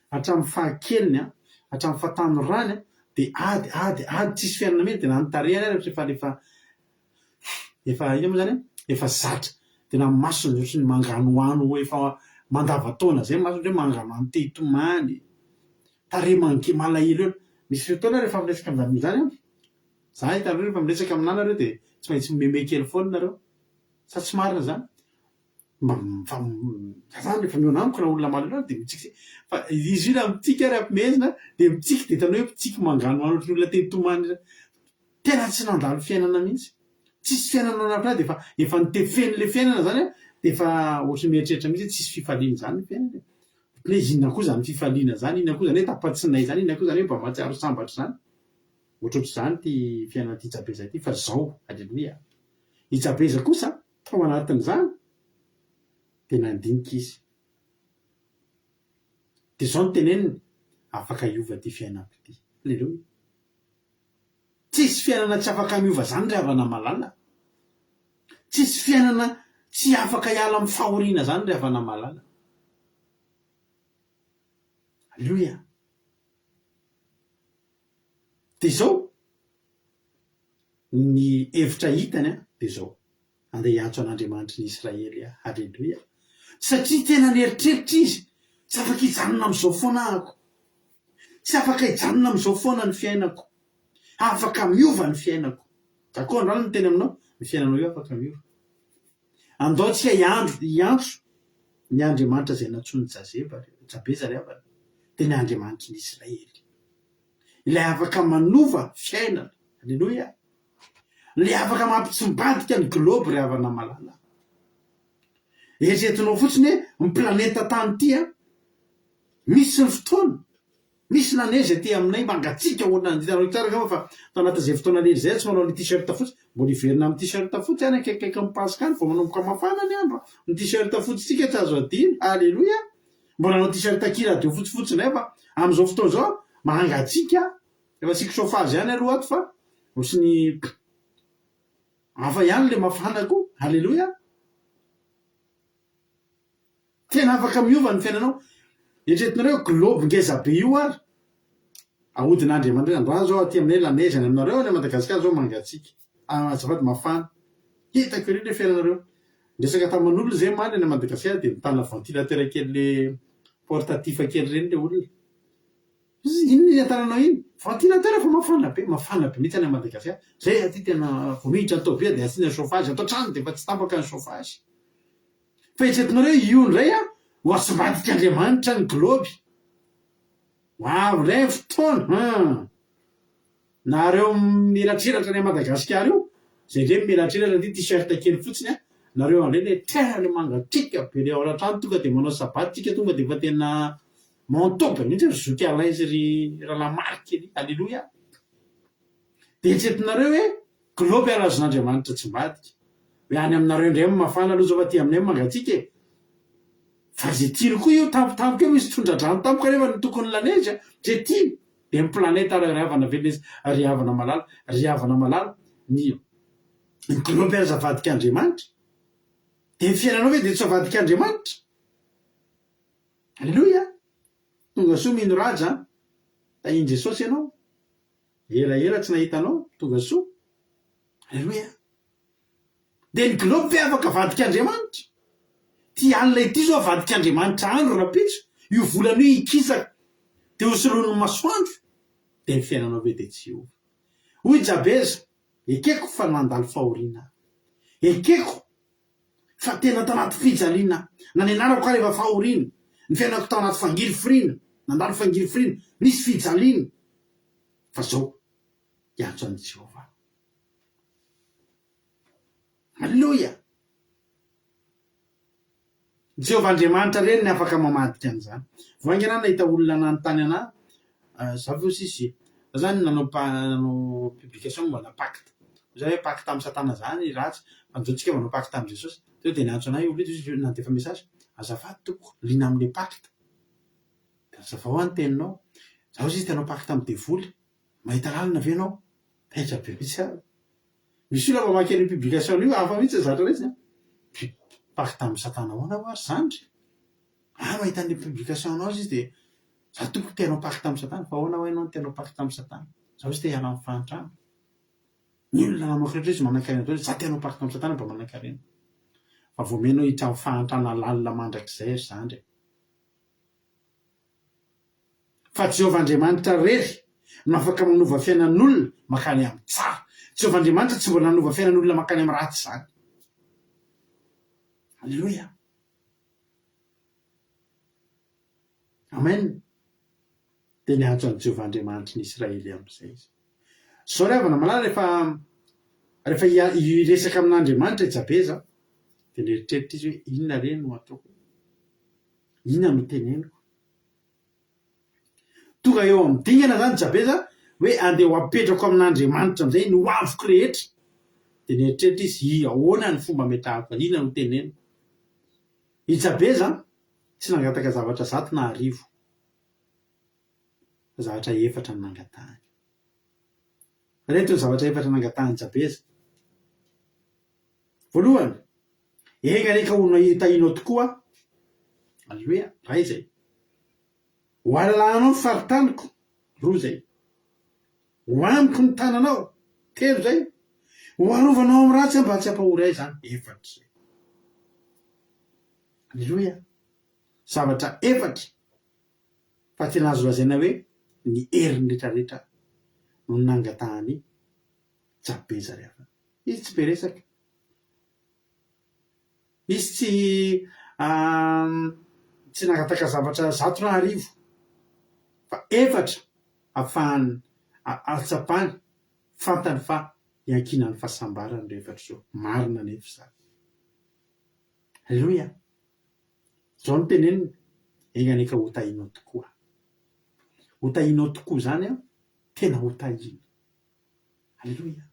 Hatramin'ny fahakeliny an, hatramin'ny fahatanorany an, dia ady, ady, ady, tsisy fiainana mihitsy, dia na ny tarehiny ary efa efa efa inona moa izany an, efa zatra, dia na ny masony ohatran'ny manganohano efa mandavan-taona izay ny masony, ohatran'ny hoe manganohano te hitomany, tarehy mange- malahelo eo. Misy fotoana rehefa miresaka amin'izany olona izany an, Za hitanareo rehefa miresaka aminà nareo dia tsy maintsy mimeme kely foana nareo. Sa tsy marina zany? Mba fa za zany rehefa mihaona amiko raha olona malahelo aho dia mitsikitsiky. Fa izy io raha mitsiky ary ampimehezina dia mitsiky dia hitanao hoe mitsiky manganohano ohatran'ny olona te hitomany ireny. Tena tsy nandalo fiainana mihitsy. Tsisy fiainana nanavotra ahy dia efa efa notefen'ilay fiainana zany aho dia efa ohatran'ny mieritreritra mihitsy hoe tsisy fifaliana izany ny fiainana e. Ohatran'ny hoe inona koa izany fifaliana izany, inona koa izany hoe tapa-tsinay izany, inona koa izany hoe mba mahatsiaro sambatra izany. Ohatrohatr'izany ity fiainan'ity Jabeza ity fa zao, Aleloia. I Jabeza kosa, tao anatin'izany, dia nandinika izy. Dia izao no teneniny, afaka hiova ity fiainako ity. Aleloia. Tsisy fiainana tsy afaka miova izany ry havana malala. Tsisy fiainana tsy afaka hiala amin'ny fahoriana izany ry havana malala. Aleloia. Dia izao, ny hevitra hitany dia izao, andeha hiantso an'Andriamanitry ny Israely aho. Haleloia! Satria tena nieritreritra izy, tsy afaka hijanona amin'izao foana ahako. Tsy afaka hijanona amin'izao foana ny fiainako. Afaka miova ny fiainako. Za koa androany miteny aminao, ny fiainanao io afaka miova. Andao tsika hiandro, hiantso ny Andriamanitra izay nantsoin'i Jazeba, Jabeza ry havana, dia ny Andriamanitry ny Israely. Ilay afaka manova fiainana. Aleloia! Ilay afaka mampitsimbadika ny globe ry havana malala. Eritreretinao fotsiny hoe ny planeta tany ity an, misy ny fotoana, misy la neige aty aminay mangatsiaka ohatran'ny hitanareo tsara angamba fa tao anatin'izay fotoana lery izay tsy manao ny t-shirt fotsy, mbola hiverina amin'ny t-shirt fotsy any akaikikaikin'ny paska any vao manomboka mafana ny andro, ny t-shirt fotsitsika tsy azo adino, aleloia! Mbola hanao t-shirt aky radio fotsifotsy indray fa amin'izao fotoana izao mangatsiaka, efa asiako chauffage ihany aloha ato fa ohatry ny hafa ihany le mafana koa, aleloia! Tena afaka miova ny fiainanao. Eritreretinareo globe ngeza be io ary ahodin'Andriamanitra androany zao aty aminay la neige any aminareo any Madagascar zao mangatsiaka azafady mafana. Hitako ery le fiainanareo. Niresaka taman'olona zay omaly any Madagascar dia mitana ventilateur kely le portatif kely ireny le olona. Inona iny an-tananao iny? Ventilateur fa mafana be, mafana be mihitsy any Madagascar. Zay aty tena vao miditra ny tôbila dia asiana chauffage, ato an-trano dia efa tsy tapaka ny chauffage. Fa eritreretinareo hoe io indray an, ho asimbadik'Andriamanitra ny globe. Ho avy indray ny fotoana an! Nareo mielatrelatra any Madagasikara io, zay indray mielatrelatra aty t-shirt kely fotsiny an, nareo indray le tena le mangatsiaka be le ao an-trano tonga dia manao sabata tsika tonga dia efa tena manteau be mihitsy ry zoky Alain sy ry rahalahy Marc ry, Aleloia. Dia eritreretinareo hoe Globe ary azon'Andriamanitra tsy mbadika. Hoe any aminareo indray no mafana aloha zao fa aty aminay mangatsiaka e! Fa ze tiany koa io tampotampoka eo misy tondra-drano tampoka nefa ny tokony lanezy a! Ze tiany! De ny planète ary ry havana velona izy ry havana malala ry havana malala ny ny globe aza avadik'Andriamanitra de ny fiainanao ve de tsy avadik'Andriamanitra? Aleloia! Tonga soa mino raja a! Tahin'i Jesosy ianao. Ela ela tsy nahita anao, tonga soa. Aleloia. Dia ny globe ve afaka avadik'Andriamanitra? Ity alina ity izao avadik'Andriamanitra andro rahampitso, io volana io hikisaka, dia ho soloin'ny masoandro, dia ny fiainanao ve dia tsy hiova? Hoy Jabeza, ekeko fa nandalo fahoriana aho. Ekeko fa tena tanaty fijaliana aho. Na nianarako ary efa fahoriana, ny fiainako tao anaty fangirifiriana, nandalo fangirifiriana, nisy fijaliana. Fa zao, hiantso an'i Jehovah aho. Aleloia! Jehovah Andriamanitra ireny ny afaka mamadika an'izany. Vao haingana aho nahita olona nanontany anà, za ve hoy izy, za zany nanao nanao publication momba ana pacte. Hoy za hoe pacte amin'i satana zany ratsy, fa ny zao tsika manao pacte amin'i Jesosy. Teo dia niantso anà io olona io, dia nandefa message, azafady tompoko, liana amin'ilay pacte. Dia hazavao aho ny teninao. Za hoy izy te hanao pacte amin'ny devoly. Mahita lalana ve ianao? Taitra be mihitsy aho. Misy olona mamaky an'io publication io, hafa mihitsy ny zavatra raisiny an. Pacte amin'i satana ahoana hoa ry zandry? Ah mahita an'ilay publication anao izy dia za tompoko te hanao pacte amin'i satana, fa ahoana hoa ianao no te hanao pacte amin'i satana? Za hozy te hiala amin'ny fahantrana. Ny olona namako rehetra izy manankarena daholo, za te hanao pacte amin'i satana mba manankarena. Fa vao miha ianao hiditra amin'ny fahantrana lalina mandrakizay ry zandry e. Fa Jehovah Andriamanitra irery no afaka manova fiainan'olona mankany amin'ny tsara. Jehovah Andriamanitra tsy mbola nanova fiainan'olona mankany amin'ny ratsy izany. Aleloia. Amen. Dia niantso an'i Jehovah Andriamanitry ny Israely amin'izay izy. Izao ry havana malala rehefa rehefa hiresaka amin'Andriamanitra i Jabeza dia nieritreritra izy hoe inona re no ataoko? Inona no teneniko? Tonga eo amin'ny dingana izany Jabeza hoe andeha ho apetrako amin'Andriamanitra amin'izay ny hoaviko rehetra. Dia nieritreritra izy, hi, ahoana ny fomba ametrahako azy, inona no teneniko? I Jabeza tsy nangataka zavatra zato na arivo, fa zavatra efatra no nangatahany. Ireto ny zavatra efatra nangatahan'i Jabeza. Voalohany, enga anie ka ho tahinao tokoa aho. Aleloia, iray izay. Ho alalahanao ny faritaniko, roa izay. Ho amiko ny tananao, telo izay. Ho arovanao amin'ny ratsy aho mba tsy hampahory ahy izany, efatra izay. Aleloia. Zavatra efatra fa tena azo lazaina hoe ny heriny rehetrarehetra no nangatahan'i Jabeza ry havana. Izy tsy be resaka. Izy tsy tsy nangataka zavatra zato na arivo fa efatra afahany ahatsapany fantany fa iankinan'ny fahasambarany ireo efatra ireo. Marina anefa izany. Aleloia! Izao no teneniny, enga anie ka ho tahinao tokoa aho. Ho tahinao tokoa izany aho, tena ho tahina. Aleloia!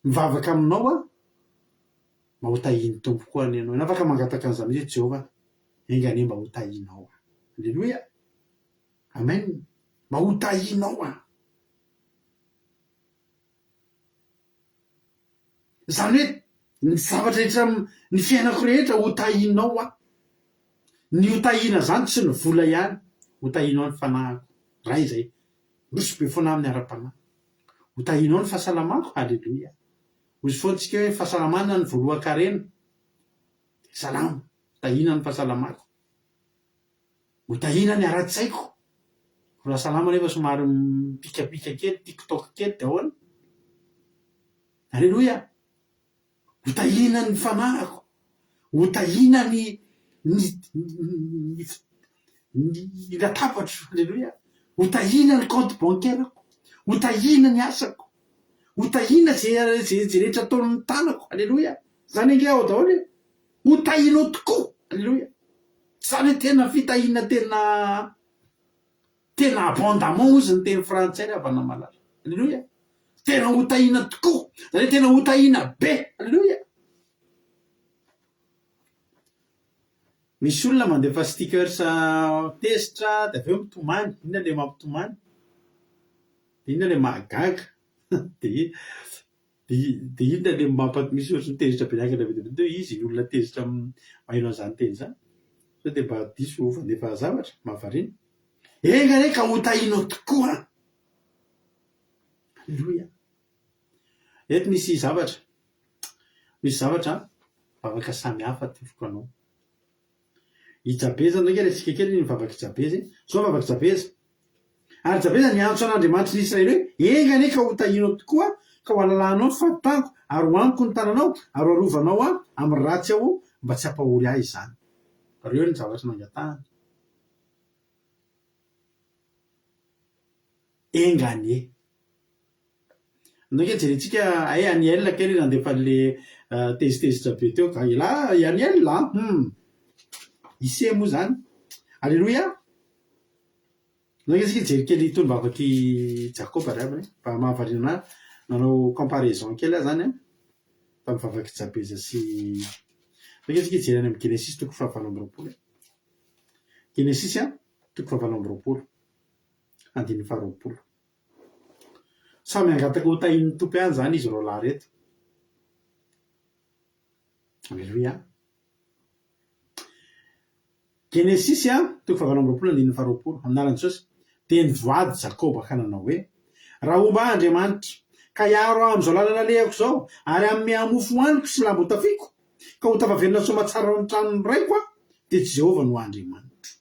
Mivavaka aminao aho mba ho tahian'ny Tompo koa anie ianao. Afaka mangataka an'izany mihitsy hoe Jehovah, enga anie mba ho tahianao aho. Aleloia! Amen! Mba ho tahianao aho. Izany hoe ny zavatra rehetra, ny fiainako rehetra ho tahianao aho. Ny ho tahiana izany tsy ny vola ihany, ho tahianao ny fanahiko. Ray izay. Miroso be foana amin'ny ara-panahy. Ho tahianao ny fahasalamako, Aleloia. Hoy foana tsika hoe fahasalamana ny voalohan-karena. Salama, tahiana ny fahasalamako. Ho tahiana ny ara-tsaiko. Raha salama nefa somary mipikapika kely, tiktok kely dia ahoana? Aleloia! Ho tahiana ny fanahiko. Ho tahiana ny ny ny ny latabatro. Aleloia! Ho tahiana ny compte bancaire-ko. Ho tahiana ny asako. Ho tahiana izay izay rehetra ataon'ny tanako. Aleloia! Izany ange ao daholo e! Ho tahianao tokoa. Aleloia! Zany hoe tena fitahiana tena tena abondamment hozy ny teny frantsay ry havana malala. Aleloia. Tena ho tahiana tokoa. Zany hoe tena ho tahiana be. Aleloia. Misy olona mandefa stickers tezitra dia avy eo mitomany. Inona ilay mampitomany? Dia inona ilay mahagaga? Dia Dia dia inona le mampa misy ohatry ny tezitra be niakatra be dia be teo izy iny olona tezitra maheno an'izany teny izany? Sao dia mba diso fandefa zavatra? Mahavariana. Enga anie ka ho tahinao tokoa an! Aleloia. Eto misy zavatra, misy zavatra vavaka samy hafa atoroko anao. I Jabeza ndray ange raisika kely ny vavak'i Jabeza e. Zao ny vavak'i Jabeza. Ary Jabeza niantso an'Andriamanitry ny Israely hoe, Enga anie ka ho tahianao tokoa, ka ho alalahanao ny fahotanko, ary ho amiko ny tananao, ary ho arovanao aho amin'ny ratsy aho, mba tsy hampahory ahy izany. Ireo ny zavatra nangatahany. Enga anie. Ndao ange jerentsika hay Aniel kay le nandefa an'le tezitezitra be teo ka elah i Aniel an! Hum! Ise moa zany. Aleloia! Ndao ange tsika hijery kely itony vavak'i Jakoba ry havana e! Mba mahavariana anahy nanao comparaison kely aho zany an, tamin'ny vavak'i Jabeza sy Ndao ange tsika hijery any amin'ny Genesisy toko fahavalo amby 20 e! Genesisy an, toko fahavalo amby 20, andininy faharoapolo. Samy hangataka ho tahin'ny Tompo ihany izany izy roalahy ireto. Aleloia. Genesisy a, toko fahavalo amby 20 andininy faharoapolo, amin'ny anaran'i Jesosy, dia nivoady Jakoba ka nanao hoe, Raha homba ahy Andriamanitra, ka hiaro ahy amin'izao lalana alehako izao, ary hanome ahy mofo hohaniko sy lamba hotafiako, ka ho tafavelona soamatsara ao amin'ny tranon'ny raiko aho, dia Jehovah no Andriamanitro.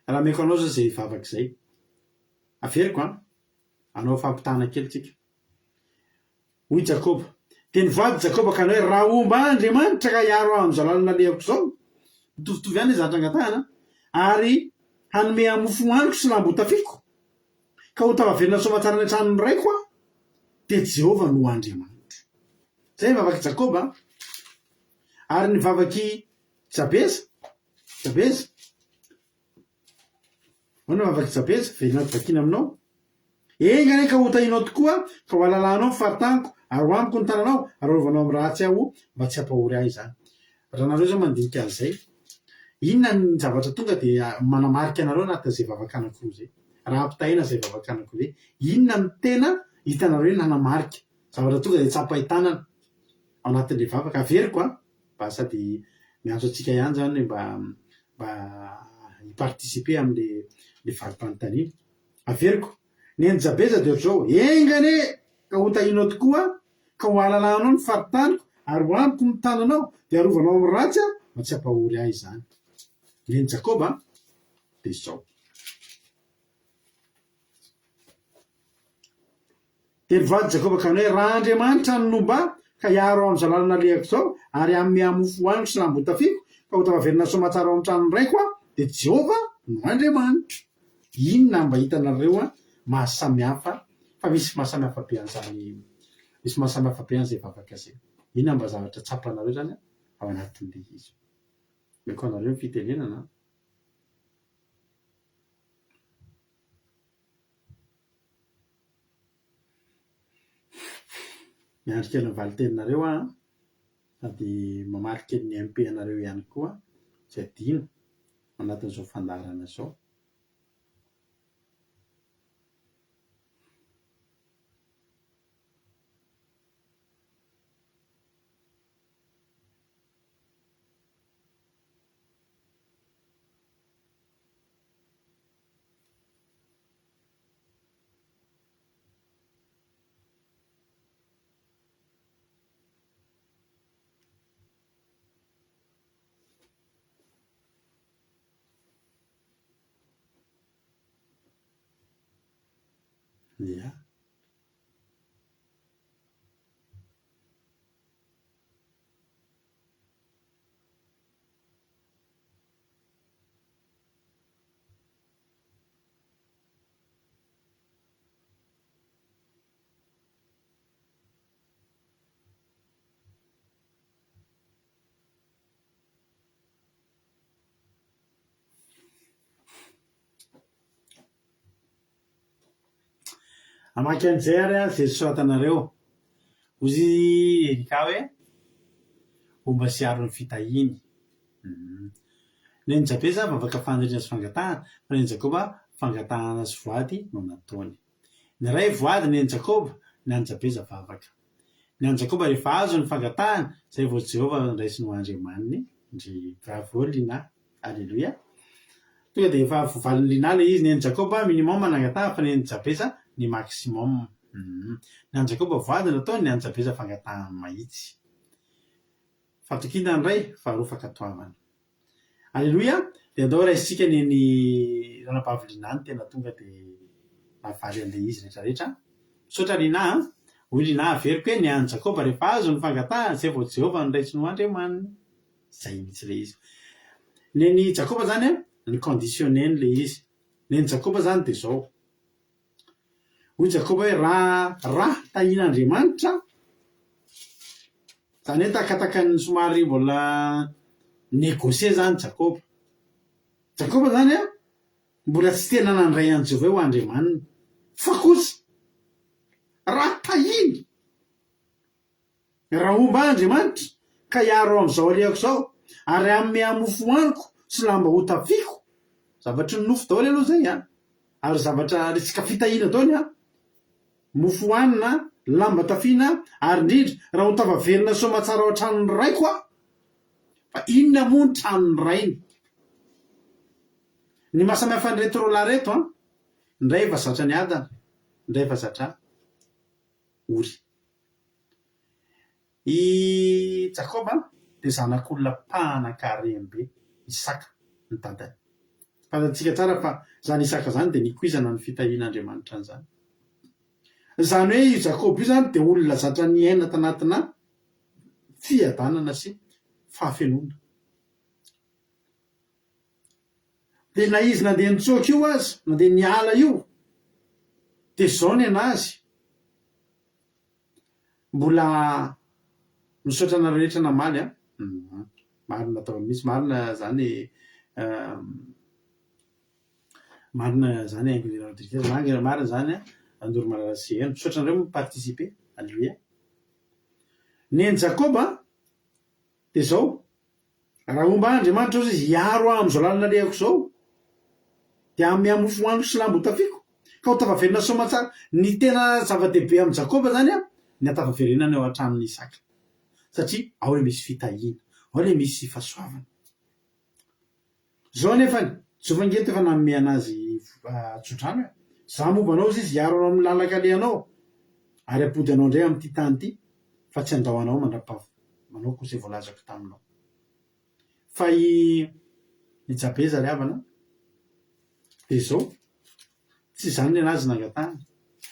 Raha ameko anao zao izay vavaka izay. Averiko an! Hanao fampitahana kely tsika. Hoy Jakoba. Dia nivady Jakoba ka nanao hoe, Raha homba ahy Andriamanitra ka hiaro ahy amin'izao lalana alehako izao, mitovitovy ihany ilay zavatra angatahana, ary hanome ahy mofo hohaniko sy lamba hotafiako, ka ho tafavelona soamatsara any an-tranon'ny raiko aho, dia Jehovah no Andriamanitro. Izay ny vavak'i Jakoba. Ary ny vavak'i Jabeza. Jabeza. Ahoana ny vavak'i Jabeza? Velona vakiana aminao. Enga anie ka ho tahianao tokoa, ka ho alalahanao ny faritaniko, ary ho amiko ny tananao, ary harovanao amin'ny ratsy aho, mba tsy hampahory ahy izany. Raha nareo izao mandinika an'izay, inona ny zavatra tonga dia manamarika anareo anatin'izay vavaka anankiroa izay? Raha ampitahaina izay vavaka anankiroa izay, inona no tena hitanareo hoe nanamarika? Zavatra tonga dia tsapain-tanana ao anatin'ilay vavaka. Averiko an! Mba sady miantso antsika ihany zany mba mba hi-participer amin'le le valim-panontaniana. Averiko, ny an'i Jabeza dia ohatr'izao, Enga anie ka ho tahianao tokoa aho, ka ho ahalalahanao ny faritaniko, ary ho amiko ny tananao, dia harovanao amin'ny ratsy aho, mba tsy hampahory ahy izany. Ny an'i Jakoba dia izao. Dia nivady Jakoba ka nanao hoe, Raha Andriamanitra no nomba ahy, ka hiaro ahy amin'izao lalana alehako izao, ary hanome ahy mofo hohaniko sy lamba hotafiako, ka ho tafaverina soamatsara ao amin'ny tranon'ny raiko aho, dia Jehovah no Andriamanitro. Inona mba hitanareo maha samy hafa, fa misy maha samy hafa be an'izany, misy maha samy hafa be an'izay vavaka izay. Inona mba zavatra tsapanareo izany ao anatin'ilay izy? Omeko anareo ny fitenenana an. Miandry kely ny valin-teninareo aho an, sady mamaly kely ny MP anareo ihany koa tsy adino anatin'izao fandaharana izao. Ia. Hamaky an'izay ary aho izay soratanareo. Hoy i Erika hoe, Homba sy hiaro ny fitahiany. Nen'i Jabeza vavaka faniriana sy fangatahana, fa nen'i Jakoba fangatahana sy voady no nataony. Ny iray voady nen'i Jakoba, ny an'i Jabeza vavaka. Ny an'i Jakoba rehefa azo ny fangatahany, izay vao Jehovah noraisiny ho Andriamaniny. Ndry bravo Lina. Aleloia. Tonga dia efa voavalin'i Lina ilay izy, nen'i Jakoba minimum nangatahana fa nen'i Jabeza ny maximum. Ny an'i Jakoba voady nataony, ny an'i Jabeza fangatahana mahitsy. Fatokiana ny Ray, faharoa fankatoavana. Aleloia! Dia andao raisintsika nen'i ranabavy Lina no tena tonga dia nahavaly an'ilay izy rehetra rehetra. Misaotra Lina a! Hoy Lina averiko hoe ny an'i Jakoba rehefa azo ny fangatahana izay vao Jehovah no raisiny ho Andriamaniny. Zay mihitsy ilay izy. Nen'i Jakoba zany an, ni-conditionner-ny ilay izy. Nen'i Jakoba zany dia izao. Hoy Jakoba hoe raha raha tahian'Andriamanitra aho, izany hoe takatakan'ny somary mbola négocier zany Jakoba. Jakoba zany an, mbola tsy tena nandray an'i Jehovah hoe ho Andriamaniny. Fa kosa, raha tahiny, Raha homba ahy Andriamanitra, ka hiaro amin'izao alehako izao, ary hanome ahy mofo hohaniko sy lamba hotafiako, zavatry ny nofo daholo aloha izay an, ary zavatra resaka fitahiana daholo an, mofo hohanina, lamba tafiana, ary indrindra raha ho tafaverina soamatsara ao an-tranon'ny raiko aho, fa inona moa ny tranon'ny rainy? Ny mahasamihafa an'ireto roalahy ireto an, ny iray efa zatra niadana, ny iray efa zatra ory. I Jakoba dia zanak'olona mpanan-karem-be, Isaka ny dadany. Fantatsika tsara fa izany Isaka izany dia nikoizana ny fitahian'Andriamanitra an'izany. Izany hoe io Jakoba io izany dia olona zatra niaina tanatina fiadanana sy fahafenoana. Dia na izy nandeha nitsoaka io aza, nandeha niala io, dia izao ny an'azy, Mbola misaotra anareo rehetra namaly an! Marina daholo mihitsy, marina zany marina zany Haingo Rodriguez, marina zany an Noromalala sy Heno. Misaotra anareo mi-participer. Alléluia. Nen'i Jakoba Dia izao, raha homba ahy Andriamanitra hozy izy, hiaro ahy amin'izao lalana alehako izao, dia hanome ahy mofo hohaniko sy lamba hotafiako, ka ho tafaverina soamantsara. Ny tena zava-dehibe amin'i Jakoba izany an, ny hatafaverenana eo an-tranon'i Isaka, satria ao ilay misy fitahiana, ao ilay misy fahasoavana. Izao anefany, Jehovah ange efa nanome an'azy tsodrano e! Izaho momba anao, hozy izy, hiaro anao amin'ny lalan-kalehanao, ary hampody anao indray amin'ity tany ity, fa tsy handao anao mandra-panaoko izay voalazako taminao. Fa i i Jabeza ry havana, dia izao, tsy izany ny an'azy nangatahany.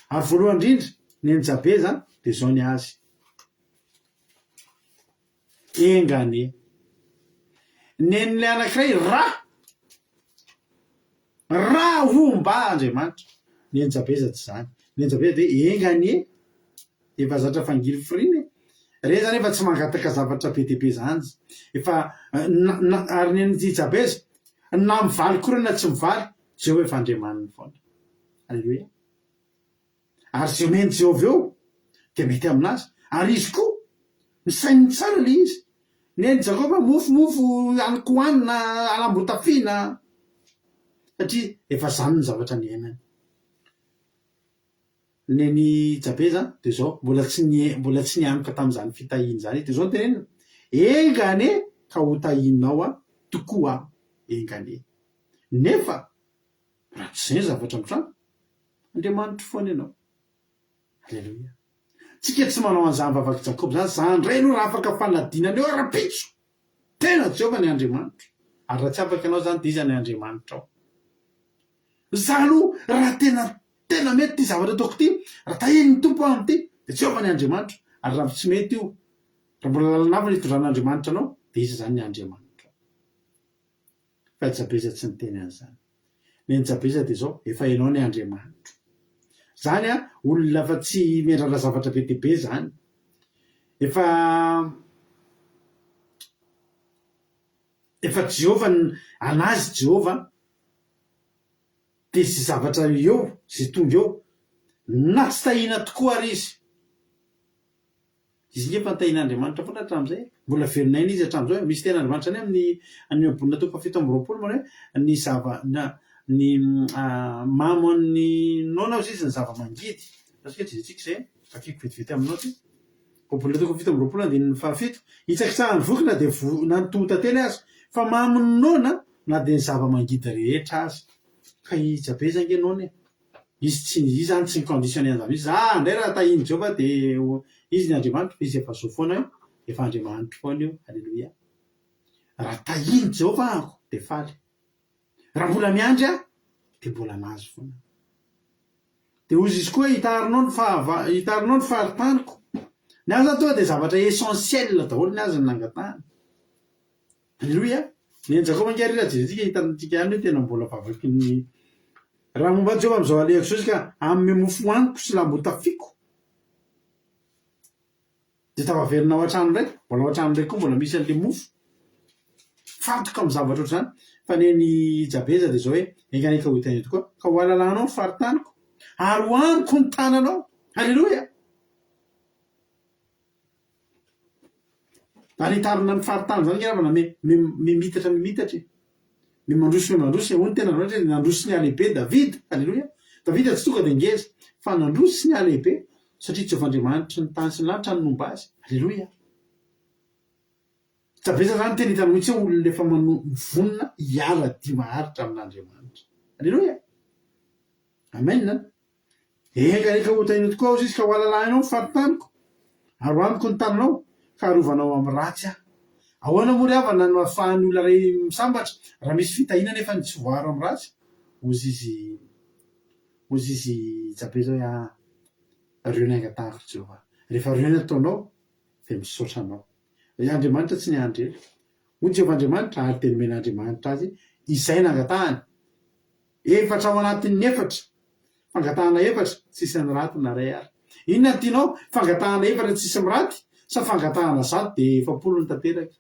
Ary voalohany indrindra, ny an'i Jabeza, dia izao ny azy. Enga anie. Nenin'ilay anankiray ra! Ra homba Andriamanitra. Nen'i Jabeza tsy izany. Nen'i Jabeza dia enga anie. Efa zatra fangirifiriana e. Re zany efa tsy mangataka zavatra be dia be izany. Efa na na ary nen'i Jabeza na mivaly koa ireo na tsy mivaly, Jehovah efa Andriamaniny foana. Aleloia. Ary izay omen'i Jehovah eo dia mety aminazy. Ary izy koa, misaininy tsara ilay izy. Nen'i Jakoba, mofo, mofo, hanin-kohanina, halam-botafiana. Satria efa izany ny zavatra niainany. Nen'i Jabeza dia izao, mbola tsy nie, mbola tsy nianoka tamin'izany fitahiana izany izy. Dia izao no teneniny, Enga anie ka hotahianao aho tokoa aho, enga anie. Nefa Raha tsy izay ny zavatra mitranga, Andriamanitro foana ianao. Aleloia. Tsika tsy manao an'izany vavak'i Jakoba izany, za indray aloha raha afaka fanadinana eo rahampitso. Tena Jehovah ny Andriamanitro. Ary raha tsy afaka ianao izany dia iza ny Andriamanitrao? Za aloha raha tena. Tena mety ity zavatra ataoko ity, raha tahian'ny Tompo aho amin'ity, dia Jehovah ny Andriamanitro, ary raha tsy mety io, raha mbola lalana hafa no itondran'Andriamanitra anao, dia iza izany ny Andriamanitrao? Fa i Jabeza tsy niteny an'izany. Ny an'i Jabeza dia izao, efa ianao ny Andriamanitro. Izany an, olona efa tsy miandrandra zavatra be dia be izany. Efa efa Jehovah ny an'azy Jehovah, dia izay zavatra eo, izay tonga eo, na tsy tahiana tokoa ary izy. Izy nge efa nitahian'Andriamanitra foana hatramin'izay e! Mbola velon'aina izy hatramin'izao e! Misy tenin'Andriamanitra izany amin'ny any Ohabolana toko fahafito amby roapolo manao hoe ny zava na ny mamo an'ny noana hozy izy ny zava-mangidy. Raisiko eto jerentsika izay e! Vakiko vetivety aminao ity. Ohabolana toko fahafito amby roapolo andininy fahafito. Hitsakitsahan'ny voky na dia vo na ny toho-tantely aza, fa mamo ny noana na dia ny zava-mangidy rehetra aza. Ka i Jabeza ange noana e! Izy tsy izy zany tsy mi-conditionner an'izany mihitsy, za ndray raha tahian'i Jehovah dia izy ny Andriamanitro, izy efa zo foana io, efa Andriamanitro foana io, Aleloia. Raha tahian'i Jehovah aho dia faly. Raha mbola miandry aho dia mbola anazy foana. Dia hozy izy koa hitarinao ny fahava hitarinao ny faritaniko. Ny azy zany tonga dia zavatra essentiel daholo ny azy ny nangatahany. Aleloia! Ny an'i Jakoba ange ary raha jerentsika hitantsika ihany hoe tena mbola vavaky ny Raha momba an'i Jehovah amin'izao alehako izao izy ka hanome mofo hohaniko sy lamba hotafiako. Dia tafaverina ao an-trano indray, mbola ao an-trano indray koa mbola misy an'ilay mofo. Fantoka amin'ny zavatra ohatr'izany. Fa ny an'i Jabeza dia izao hoe, enga anie ka ho hitanao tokoa, ka ho halalanao ny faritaniko, ary ho amiko ny tananao. Aleloia! Ary hitarina ny faritany izany angamba na me me mimitatra mimitatra e. Me mandroso me mandroso e. Hoy ny tenin'Andriamanitra hoe nandroso sy nihalehibe Davida. Aleloia. Davida tsy tonga dia ngeza fa nandroso sy nihalehibe satria Jehovah Andriamanitry ny tany sy ny lanitra no nomba azy. Aleloia. Jabeza izany tena hitanao mihitsy hoe olona efa mano mivonona hiara-dia maharitra amin'Andriamanitra. Aleloia. Amen an. Enga anie ka ho tahinao tokoa aho izy ka ho alalahinao ny faritaniko, ary ho amiko ny taninao, ka harovanao amin'ny ratsy aho. Ahoana moa ry havana no ahafahan'ny olona iray misambatra raha misy fitahiana nefa ny tsy voaaro amin'ny ratsy? Hozy izy, hozy izy Jabeza hoe, Ah, ireo ny angatahako ry Jehovah. Rehefa ireo ny ataonao, dia misaotra anao. Ry Andriamanitra tsy niandry ela. Hoy Jehovah Andriamanitra, ary dia nomen'Andriamanitra azy izay nangatahany. Efatra ao anatin'ny efatra. Fangatahana efatra, tsisy an'iraty na iray ary. Inona no tianao? Fangatahana efatra tsisy miraty sa fangatahana zato dia 40 no tanteraka?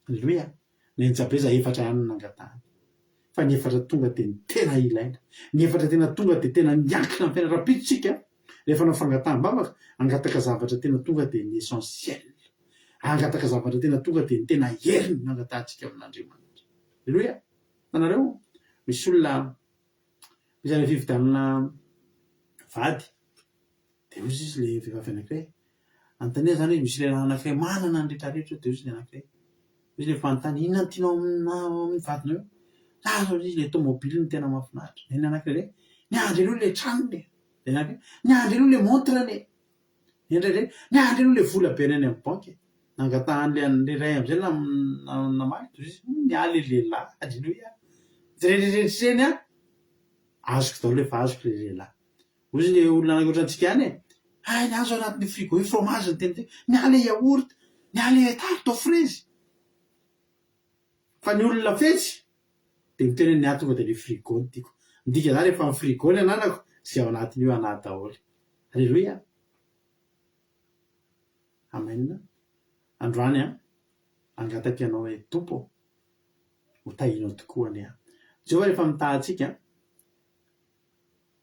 Aleloia! Ny an'i Jabeza efatra ihany no nangatahany. Fa ny efatra tonga dia ny tena ilaina. Ny efatra tena tonga dia tena miankina amin'ny fiainana. Rahampitso isika rehefa hanao fangataham-bavaka, hangataka zavatra tena tonga dia ny essentiel. Hangataka zavatra tena tonga dia ny tena heriny no angatahantsika amin'Andriamanitra. Aleloia! Hitanareo? Misy olona, misy any fividianana vady, dia hoy izy ilay vehivavy anankiray, anontaniana izany hoe misy lehilahy anankiray manana ny rehetra rehetra eo, dia hoy izy ilay anankiray, hoy izy ilay fanontaniana, inona no tianao amina amin'ny vadinao eo? Ah, hoy izy ilay tomobile no tena mahafinaritra. Dia ny anankiray indray, ny ahy indray aloha ilay tranony e! Dia ny anankiray, ny ahy indray aloha ilay montre-ny e! Indraindray, miandry aloha ilay vola be any amin'ny banky e. Nangatahan'ilay an'ilay iray amin'izay namaly dia hoy izy, hum, ny ahy ilay lehilahy, aleloia. Rehetrarehetra ireny an, azoko daholo efa azoko ilay lehilahy. Hoy izy ilay olona ohatrantsika ihany e, hay ny ahy izao anatin'io frigo io fromage no tena tiako, ny ahy ilay yaourt, ny ahy ilay tarte aux fraises. Fa ny olona fetsy dia miteny hoe ny ahy tonga dia ilay frigo no tiako. Midika izany rehefa ny frigo ny ananako, izay ao anatin'io anah daholo. Aleloia! Amen! Androany aho hangataka Anao hoe Tompo ô, ho tahinao tokoa anie aho. Jehovah rehefa mitaha antsika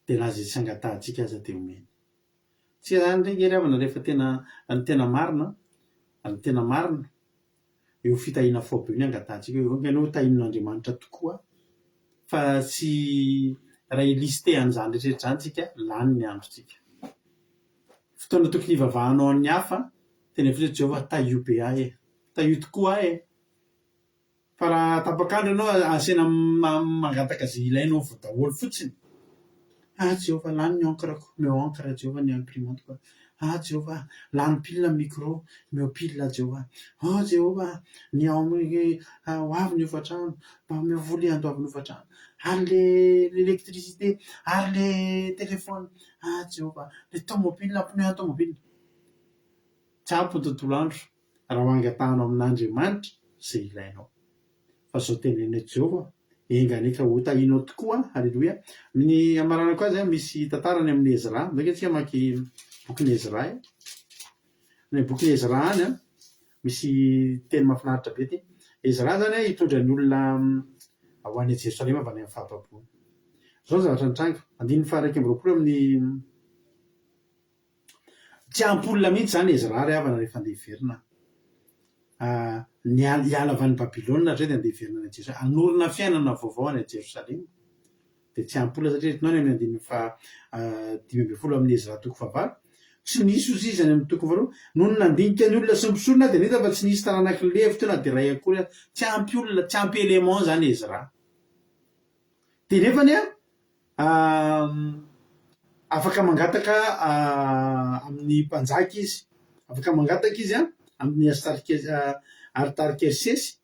dia na izay tsy angatahantsika aza dia omeny. Tsika izany re nge ry havana rehefa tena ny tena marina, ny tena marina, io fitahiana faobe io ny angatahantsika hoe enga anie ho tahian'Andriamanitra tokoa fa tsy raha hi-lister an'izany rehetra rehetra izany tsika lany ny androntsika. Fotoana tokony hivavahanao amin'ny hafa, tena hoe Jehovah tahio be ahy e! Tahio tokoa ahy e! Fa raha tapak'andro ianao asaina mangataka izay ilainao daholo fotsiny, ah Jehovah lany ny encre-ko, omeo encre Jehovah ny imprimante-ko. Ah Jehovah, lany pile ny micro, omeo pile Jehovah. Oh Jehovah, ny ao amin'ny ho avy ny hofantrano, mba omeo vola handoavana ny hofantrano. Ary le l'électricité, ary le téléphone, ah Jehovah, le tomobile, pneu an'ny tomobile. Tsy ampy ny tontolo andro raha ho angatahanao amin'Andriamanitra izay ilainao. Fa izao tenenina eto Jehovah, enga anie ka hotahianao tokoa, haleloia. Ny hamaranako azy, misy tantara any amin'ny Ezra, ndao ange tsika hamaky bokin'i Ezra e. Any amin'ny bokin'i Ezra any, misy teny mahafinaritra be ity. Ezra izany hitondra ny olona ho any Jerosalema avy any amin'ny fahababoana. Izao ny zavatra nitranga, andininy faha-21 amin'ny Tsy ampy olona mihitsy izany Ezra ry havana rehefa handeha hiverina. Niala hiala avy any Babylona hatreto dia handeha hiverina any Jerosalema, hanorina fiainana vaovao any Jerosalema. Dia tsy ampy olona satria hitanao any amin'ny andininy faha 15 amin'ny Ezra toko fahavalo, tsy nisy ozy izy any amin'ny toko faharoa. Nony nandinika ny olona sy ny mpisorona dia nahita fa tsy nisy taranak'i Levy teo na dia iray akory aza. Tsy ampy olona, tsy ampy élément izany Ezra. Dia nefany an, Afaka mangataka amin'ny mpanjaka izy. Afaka mangataka izy amin'ny Artarkersesy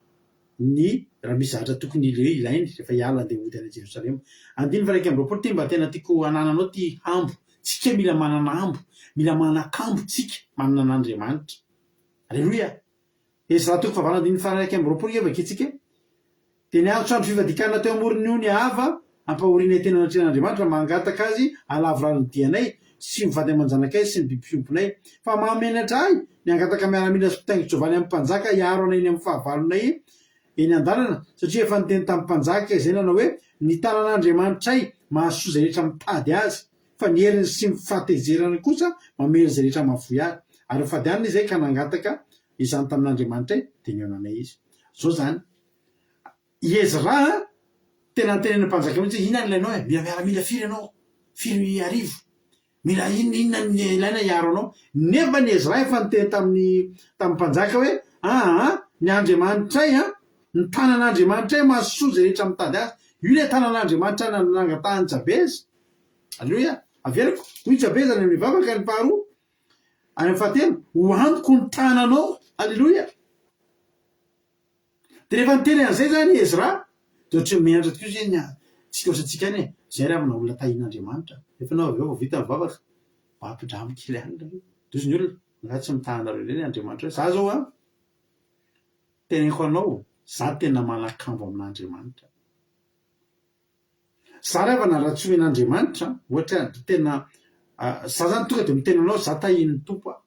ny raha misy zavatra tokony ilainy rehefa hiala handeha hody any Jerosalema. Andininy faha 21 ity mba tena tiako hanananao ity hambo. Tsika mila manana hambo, mila manan-kambo tsika manana an'Andriamanitra. Aleloia! Ezra toko fahavalo andininy faha 21 ange vakintsika. Dia niantso andro fivadikana teo amoron'ny ony Ahava, ampahorianay teny anatrehan'Andriamanitra, mangataka Azy hahalavorary ny dianay, sy ny vady aman-janakay sy ny biby fiompinay. Fa mahamenatra ahy ny hangataka miaramila sy mpitaingin-tsoavaly amin'ny mpanjaka hiaro anay eny amin'ny fahavalonay eny an-dalana, satria efa niteny tamin'ny mpanjaka izay nanao hoe, Ny tanan'Andriamanitray mahasoa izay rehetra mitady Azy, fa ny heriny sy ny fahatezerany kosa mamely izay rehetra mahafoy Azy. Ary nifady hanina izahay ka nangataka izany tamin'Andriamanitray, dia nihaona anay Izy. Izao izany, I Ezra a, tena nitenenan'ny mpanjaka mihitsy hoe, inona no ilainao e? Mila miaramila firy ianao? Firy arivo? Mila inona inona no ilaina hiaro anao? Nefa ny Ezra efa niteny tamin'ny tamin'ny mpanjaka hoe, aa, ny Andriamanitray an, ny tanan'Andriamanitray mahasoa izay rehetra mitady azy. Io ilay tanan'Andriamanitra nangatahan'i Jabeza. Aleloia. Averiko, hoy Jabeza any amin'ny vavaka ny faharoa, any amin'ny fahatelo, ho amiko ny tananao. Aleloia. Dia rehefa niteny an'izay izany i Ezra, dia ohatry ny menatra tokoa izy hoe, ny tsika ohatrantsika any e, izay ry havana olona tahian'Andriamanitra. Nefa ianao avy eo vao vita ny vavaka, mba ampidramo kely any nareo. Dia hozy ny olona, angaha tsy mitaha anareo indray ny Andriamanitra hoe, za zao an, teneniko anao, za tena manan-kambo amin'Andriamanitra. Za ry havana raha tsy omen'Andriamanitra, ohatra hoe tena, za zany tonga dia miteny aminao, za tahian'ny Tompo aho.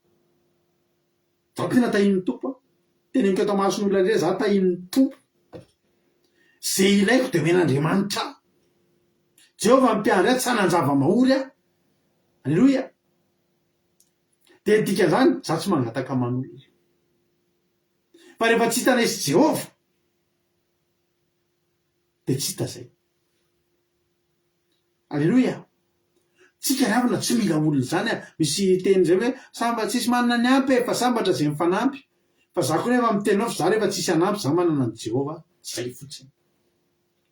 Za tena tahian'ny Tompo a! Teneniko eto amason'olona indray za tahian'ny Tompo. Ze ilaiko dia omen'Andriamanitra ahy. Jehovah no mpiandry ahy, tsy hanan-java-mahory aho. Aleloia! Dia ny dikan'izany, za tsy mangataka aman'olona. Fa rehefa tsy hitanay sy Jehovah, dia tsy hita zay. Aleloia! Tsika ry havana tsy mila olona izany a! Misy teny izay hoe samba tsisy manana ny ampy e fa sambatra izay mifanampy. Fa za koa nefa miteny anao fa za rehefa tsisy hanampy za manana an'i Jehovah, zay fotsiny.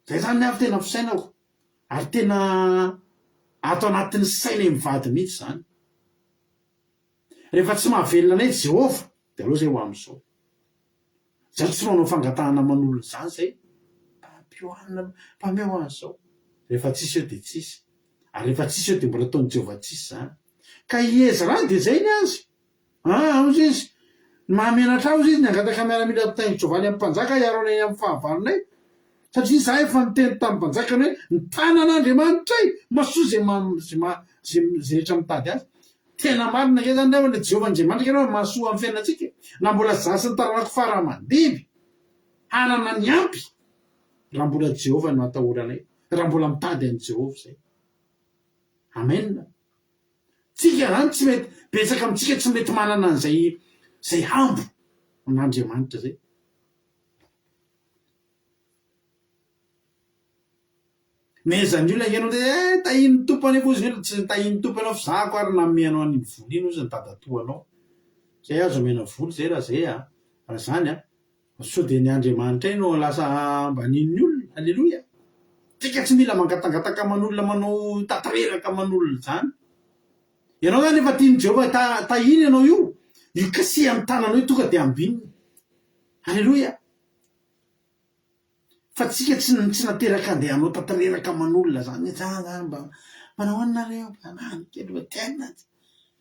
Zay zany ny ahy tena fisainako ary tena ato anatin'ny sainay mivady mihitsy izany. Rehefa tsy mahavelona anay Jehovah dia aleo zay ho amin'izao. Za tsy manao fangatahana aman'olona izany zay mpampihoanina mpameo an'izao. Rehefa tsisy eo dia tsisy. Ary rehefa tsisy eo dia mbola ataon'i Jehovah tsisy izany. Ka i Ezra dia izay ny azy. Ah, hozy izy, ny mahamenatra ahy hozy izy ny hangataka miaramila mpitaingin-tsoavaly amin'ny mpanjaka hiaro anay amin'ny fahavalonay. Satria izaho efa niteny tamin'ny mpanjakany hoe, ny tanan'Andriamanitray mahasoa izay izay rehetra mitady azy. Tena marina ange zany ry havana, Jehovah Andriamanitra ange aloha mahasoa amin'ny fiainantsika e! Na mbola za sy ny taranako fara aman-dimby hanana ny ampy raha mbola Jehovah no atahoranay, raha mbola mitady an'i Jehovah izay. Amen. Tsika zany tsy mety, betsaka amintsika tsy mety manana an'izay izay hambo amin'Andriamanitra zay. Mehezan'ny olona ange ianao hoe eh tahian'ny Tompo anefa hozy ny olona, tsy tahian'ny Tompo ianao fa za ko ary nanome anao an'iny vola iny hozy ny dadatoanao. Zay azo omena vola zay raha zay a, raha zany a. Sao dia ny Andriamanitray no lasa ambanian'ny olona, aleloia. Tsika tsy mila mangatangataka aman'olona manao tatareraka aman'olona zany. Ianao zany efa tian'i Jehovah tahina ianao io, io kasihan'ny tananao io tonga dia ambinina. Aleloia! Fa tsika tsy tsy nateraka andeha hanao tanteraka aman'olona zany hoe za zany mba manao ahoana nareo mba lany kely fa tena tsy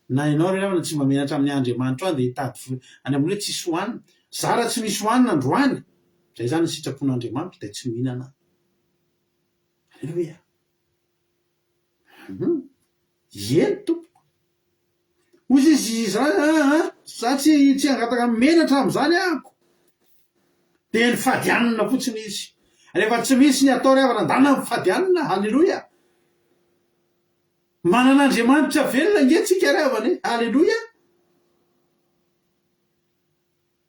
na ianao ry havana tsy mba menatra amin'ny Andriamanitra ao andeha hitady vola any amin'ny hoe tsisy hohanina. Za raha tsy misy hohanina androany, zay zany ny sitrapon'Andriamanitra dia tsy mihinana aho. Aleloia. Hum. Eny tompoko. Hoy izy, za aa, za tsy tsy hangataka menatra amin'izany ahako. Dia nifady hanina fotsiny izy. Rehefa tsy misy ny atao ry havana, ndana mifady hanina, haleloia. Manana Andriamanitra velona ange tsika ry havana e, haleloia.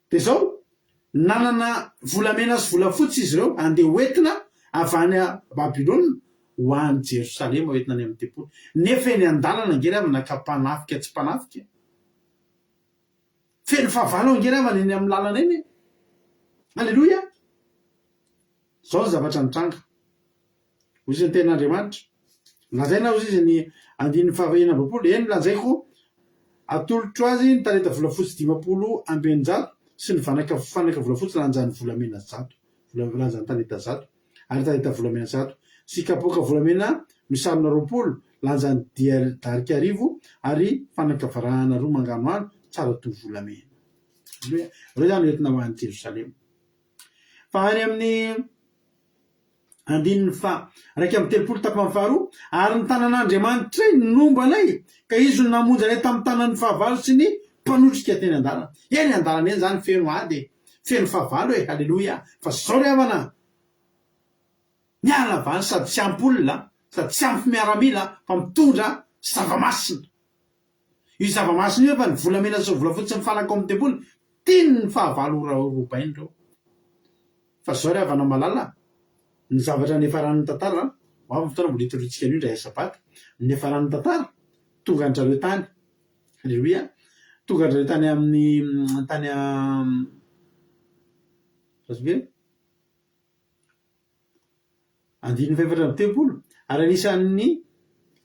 Dia izao, nanana volamena sy volafotsy izy ireo handeha hoentina avy any Babylona ho any Jerosalema hoentina any amin'ny tempoly. Nefa eny an-dalana ange ry havana ka mpanafika tsy mpanafika. Feno fahavalo ange ry havana eny amin'ny lalana eny e. Aleloia! Izao ny zavatra nitranga. Hoy izy ny tenin'Andriamanitra. Lazaina hozy izy ny andininy faha 26, Eny, lazaiko, atolotro azy ny talenta volafotsy 650 sy ny vanaka fanaka volafotsy lanjan'ny volamena zato, lanjan'ny talenta zato, ary talenta volamena zato, sy kapoaka volamena misarona 20, lanjan'ny dia darika arivo, ary fanaka varahana roa manganohano, tsara toy volamena. Ireo izany no entina ho any Jerosalema. Fa any amin'ny Andininy faha 31 tapany faharoa, Ary ny tanan'Andriamanitray no nomba anay, ka Izy no namonjy anay tamin'ny tanan'ny fahavalo sy ny mpanotrika teny an-dalana. Eny an-dalana eny izany feno ady e, feno fahavalo e, haleloia! Fa zao ry havana, miala avy any sady tsy ampy olona, sady tsy ampy miaramila, fa mitondra zava-masina. Io zava-masina io efa ny volamena sy ny volafotsy sy ny fanaka ao amin'ny tempoly, tian'ny fahavalo ho robaina ireo. Fa izao ry havana malala, ny zavatra niafaran'ny tantara, ho avy ny fotoana mbola hitoriantsika an'io indray sabata, ny niafaran'ny tantara, tonga an-dRareo tany, aleloia, tonga an-dRareo tany amin'ny, tany a, Andininy faha-34, Ary anisan'ny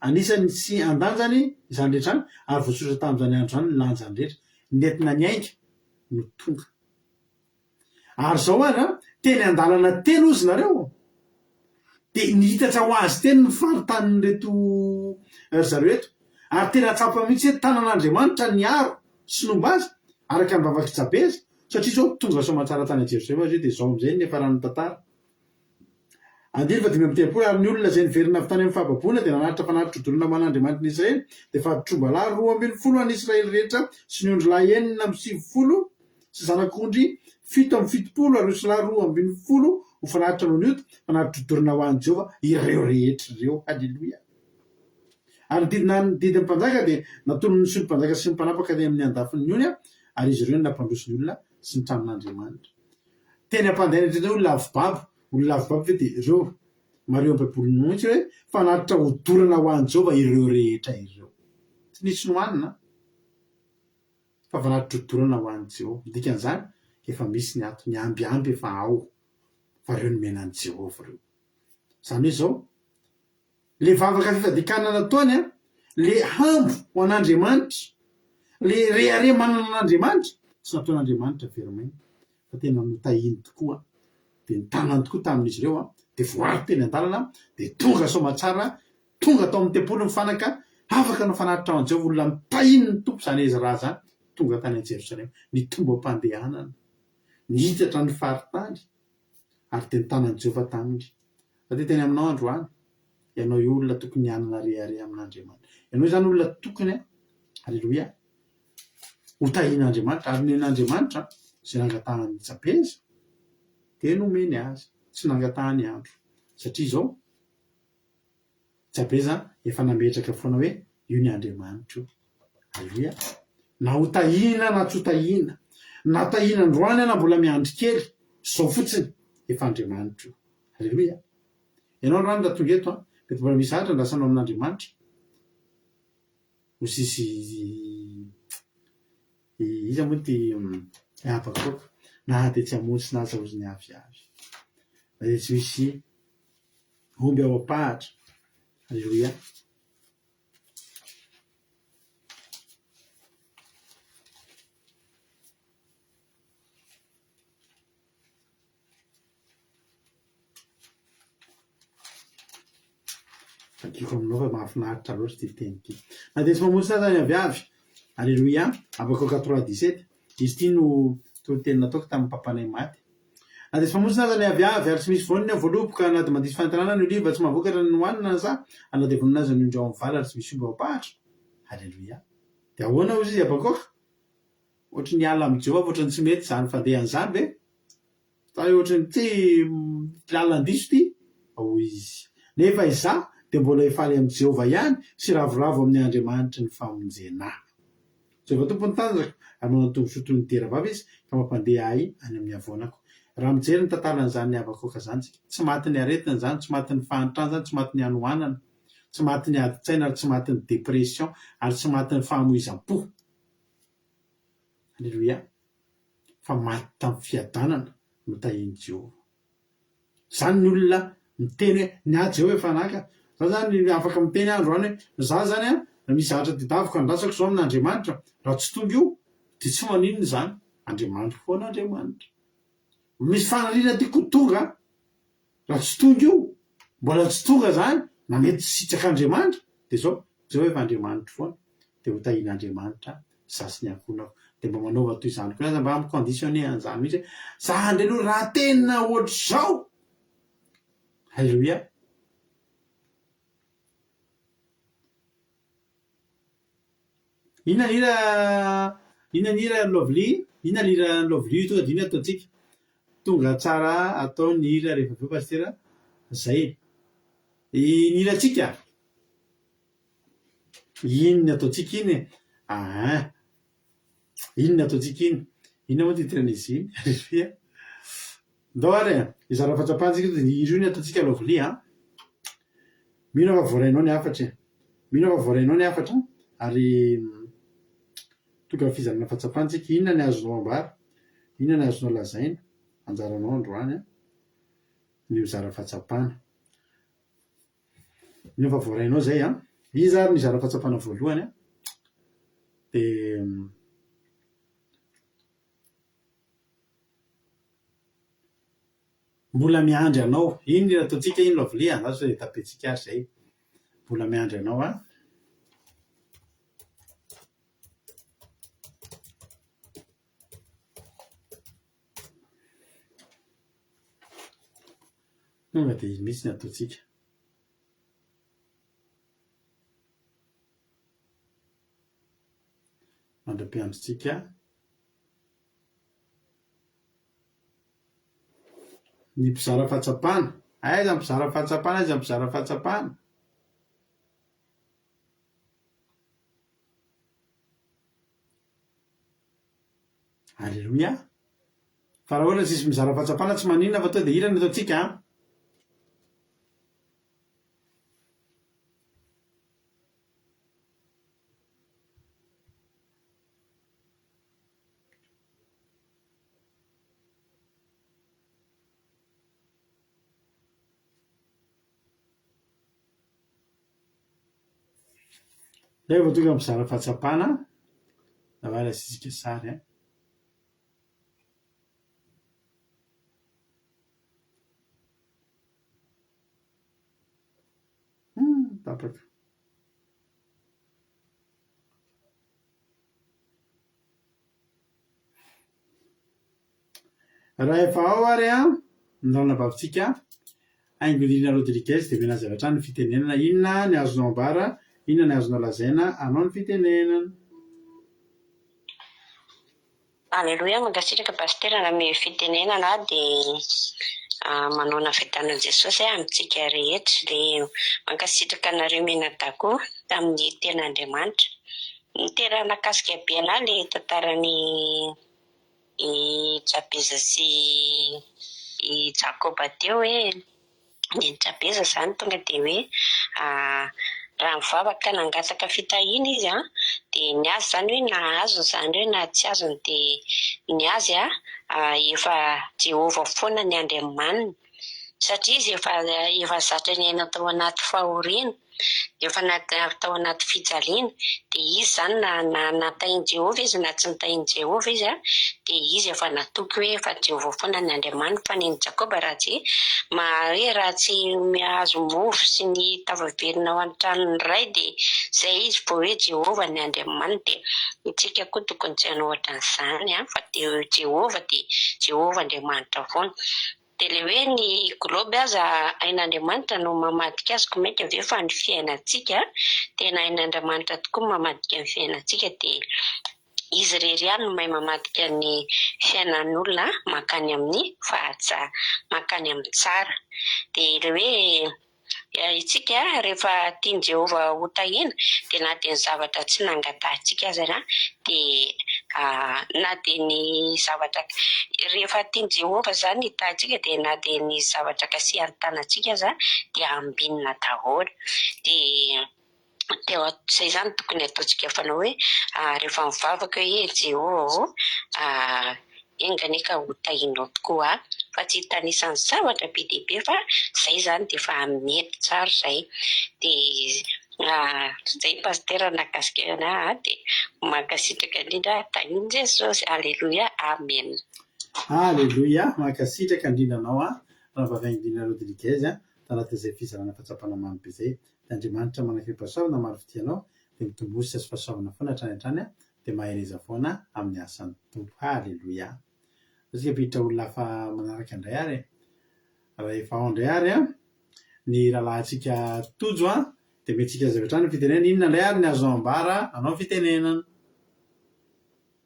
anisan'ny tsy andanjany izany rehetra izany, ary voasoratra tamin'izany andro izany ny lanjany rehetra, nentina niainga no tonga. Ary izao ary an, teny an-dalana teny hozy nareo, dia nihitatra ho azy teny ny faritanin'ireto ry zareo eto, ary tena tsapa mihitsy hoe tanan'Andriamanitra niaro sy nomba azy, araka ny vavak'i Jabeza, satria izao tonga soamantsara tany Jerosalema izy io dia izao amin'izay no niafaran'ny tantara. Andininy faha-35, Ary ny olona izay niverina avy tany amin'ny fahababoana dia nanatitra fanatitra hodorana ho an'Andriamanitry ny Israely, dia fatitr'ombalahy 12 an'ny Israely rehetra sy ny ondrilahy 96 sy zanak'ondry 77 ary osilahy 12 ho fanatitra noho ny ota, fanatitra hodorana ho an'i Jehovah ireo rehetra ireo. Haleloia! Ary ny didina ny didin'ny mpanjaka dia natolony ny solom-panjaka sy ny mpanapaka teny amin'ny andafin'ny ony, ary izy ireo no nampandroso ny olona sy ny tranon'Andriamanitra. Teny ampandehanana eto olona avy babo, olona avy babo ve dia ireo? Mariho amin'ny baiboly mihitsy hoe fanatitra hodorana ho an'i Jehovah ireo rehetra ireo. Tsy nisy nohanina fa fanatitra hodorana ho an'i Jehovah. Ny dikan'izany efa misy ny ato, ny ambiamby efa ao fa ireo nomena an'i Jehovah ireo. Izany hoe izao, Le vavaka fifadikanana nataony an, le hambo ho an'Andriamanitra, le rehareha manana an'Andriamanitra, tsy nataon'Andriamanitra very maina fa tena notahiny tokoa, de nitanany tokoa tamin'izy ireo an, de voaro teny an-dalana, de tonga soamatsara, tonga tao amin'ny tempoly ny fanaka, afaka ny fanatitra ho an'i Jehovah, olona nitahian'ny Tompo izany Ezra izany, tonga tany Jerosalema, nitombo am-pandehanana, nihitatra ny faritany, ary dia nitanan'i Jehovah taminy. Fa te hiteny aminao androany, ianao io olona tokony hanana rehareha amin'Andriamanitra. Ianao izany olona tokony, aleloia, ho tahian'Andriamanitra. Ary nomen'Andriamanitra izay nangatahan'i Jabeza, dia nomeny azy. Tsy nangatahany andro. Satria izao, Jabeza efa nametraka foana hoe io ny Andriamanitro io. Aleloia. Na ho tahiana na tsy ho tahiana, na tahiana androany na mbola miandry kely, izao fotsiny, efa Andriamanitro io. Aleloia. Ianao androany raha tonga eto an, mety mbola misy zavatra andrasanao amin'Andriamanitra. Ho sisy iza moa ity Habakoka, na dia tsy hamono sy nahazahozy ny aviavy. Na dia tsy misy Omby ao am-pahatra. Aleloia. Vakiko aminao fa mahafinaritra loatra ity teny ity. Na dia tsy mamonjy aza ny aviavy. Aleloia. Habakoka 3 17. Izy ity no toriteny nataoko tamin'ny papanay maty. Na dia tsy mamonjy aza ny aviavy ary tsy misy voany ny voaloboka, na dia mandiso fanantenana ny oliva, tsy mahavokatra ny hohanina ny saha, ary na dia vonona aza ny ondry ao amin'ny vala ary tsy misy omby ao am-pahatra. Aleloia. Dia ahoana hozy izy Habakoka? Ohatry ny hiala amin'i Jehovah fa ohatry ny tsy mety izany fandehany izany ve? Fa ohatry ny tsy lalan-diso ity, hoy izy. Nefa izaho dia mbola hifaly amin'i Jehovah ihany sy hiravoravo amin'ny Andriamanitry ny famonjena ahy. Jehovah Tompo ny tanjako, ary manao ny tongotr'o toy ny diera vava Izy, ka mampandeha ahy any amin'ny havoanako. Raha mijery ny tantaran'izany Habakoka izany isika, tsy matin'ny aretina izany, tsy matin'ny fahantrana izany, tsy matin'ny hanoanana, tsy matin'ny adin-tsaina ary tsy matin'ny dépression ary tsy matin'ny fahamoizam-po. Aleloia! Fa maty tamin'ny fiadanana notahian'i Jehovah. Izany ny olona miteny hoe ny ahy Jehovah efa naka. Za zany afaka miteny aho androany hoe za zany an, raha misy zavatra tedaviko andrasako izao amin'Andriamanitra, raha tsy tonga io dia tsy maninona izany, Andriamanitro foana Andriamanitra. Misy faniriana tiako ho tonga an, Raha tsy tonga io, mbola tsy tonga zany, na mety tsy sitrak'Andriamanitra, dia zao, jereo efa Andriamanitro foana, dia ho tahian'Andriamanitra za sy ny ankohonako. Dia mba manaova toy izany koa, aza mba mi-conditionner an'izany mihitsy hoe, za ndray aloha raha tena ohatr'izao! Alléluia! Inona ny hira inona ny hira Lovely? Inona ny hira Lovely io tonga dia iny ataontsika. Tonga tsara atao ny hira rehefa avy eo Pasitera. Zay. Ny hirantsika? Iny ny ataontsika iny e. Aa. Iny ny ataontsika iny. Inona moa titre-n'izy iny? Alléluia. Ndao ary e. Hizara fahatsapana tsika dia ny hira io ny ataontsika Lovely a. Mino aho fa voarainao ny hafatra e. Mino aho fa voarainao ny hafatra ary tonga amin'ny fizarana fahatsapana tsika. Inona ny azonao ambara? Inona ny azonao lazaina? Anjaranao androany ny mizara fahatsapana. Mino aho fa voarainao izay an. Iza ary no hizara fahatsapana voalohany an? Dia Mbola miandry anao. Iny ny ataontsika iny Lovely a, za sao dia tapentsika ary zay. Mbola miandry anao aho. Tonga dia iny mihitsy ny ataontsika. Mandra-piandrintsika. Ny mpizara fahatsapana. Aiza ny mpizara fahatsapana, aiza ny mpizara fahatsapana? Alléluia. Fa raha ohatra tsisy mizara fahatsapana tsy maninona fa tonga dia hira no ataontsika an. Zay vao tonga mizara fahatsapana, avy asiantsika sary an. Hum, tapaka. Raha efa ao ary an, ny ranabavintsika Haingonirina Rodriguez dia omena azy avy hatrany ny fitenenana. Inona ny azonao ambara? Inona ny azonao lazaina? Anao ny fitenenana. Aleloia mankasitraka Pasitera nanome fitenenana dia manao navetan'i Jesosy amintsika rehetra dia mankasitraka anareo mianadahy koa tamin'ny tenin'Andriamanitra. Ny tena nahakasika be anah le tantaran'i i Jabeza sy i Jakoba teo hoe ny an'i Jabeza izany tonga dia hoe raha nivavaka nangataka fitahiana izy an, dia ny azy izany hoe na azony izany hoe na tsy azony dia ny azy an efa Jehovah foana ny Andriamaniny. Satria izy efa efa zatra niaina tao anaty fahoriana, efa tao anaty fijaliana, dia izy izany na na na tahin'i Jehovah izy na tsy notahin'i Jehovah izy an, dia izy efa natoky hoe efa Jehovah foana ny Andriamaniny, fa nen'i Jakoba raha tsy hoe raha tsy mahazo mofo sy ny tafaverina ao an-tranon'ny ray dia izay izy vao hoe Jehovah ny Andriamaniny, dia isika koa tokony tsy hanao ohatran'izany an, fa dia Jehovah dia Jehovah Andriamanitra foana. Dia ilay hoe ny globe aza hain'Andriamanitra no mamadika azy ko mainka ve fa ny fiainantsika tena hain'Andriamanitra tokoa ny mamadika ny fiainantsika dia Izy irery ihany no mahay mamadika ny fiainan'olona mankany amin'ny fahatsa mankany amin'ny tsara dia ilay hoe Isika rehefa tian'i Jehovah hotahiana, dia na dia ny zavatra tsy nangatahintsika aza dia na dia ny zavatra, rehefa tian'i Jehovah izany hitahintsika dia na dia ny zavatra kasihan'ny tanantsika aza dia ambinina daholo. Dia izay izany tokony hataontsika fanao hoe rehefa mivavaka hoe Jehovah ô, Enga anie ka ho tahinao tokoa aho fa tsy hitanisa ny zavatra be dia be fa zay zany dia efa mety tsara zay dia zay pasitera nahakasika anah dia mankasitraka indrindra tahin'i Jesosy aleloia amen. Aleloia, mankasitraka indrindra anao an, Rahavavy Angina Rodriguez an, tanatin'izay fizarana fahatsapana mamy be izay. Dia Andriamanitra manakaipahasoavana maro fitia anao, dia mitomboa sy azo fahasoavana foana hatrany hatrany an, dia mahereza foana amin'ny asan'ny Tompo. Haleloia! Aleo tsika hampiditra olona hafa manaraka indray ary e! Raha efa ao indray ary an, ny rahalahintsika Tojo an, dia omentsika azy avy hatrany ny fitenenana. Inona indray ary ny azonao ambara hanao ny fitenenana?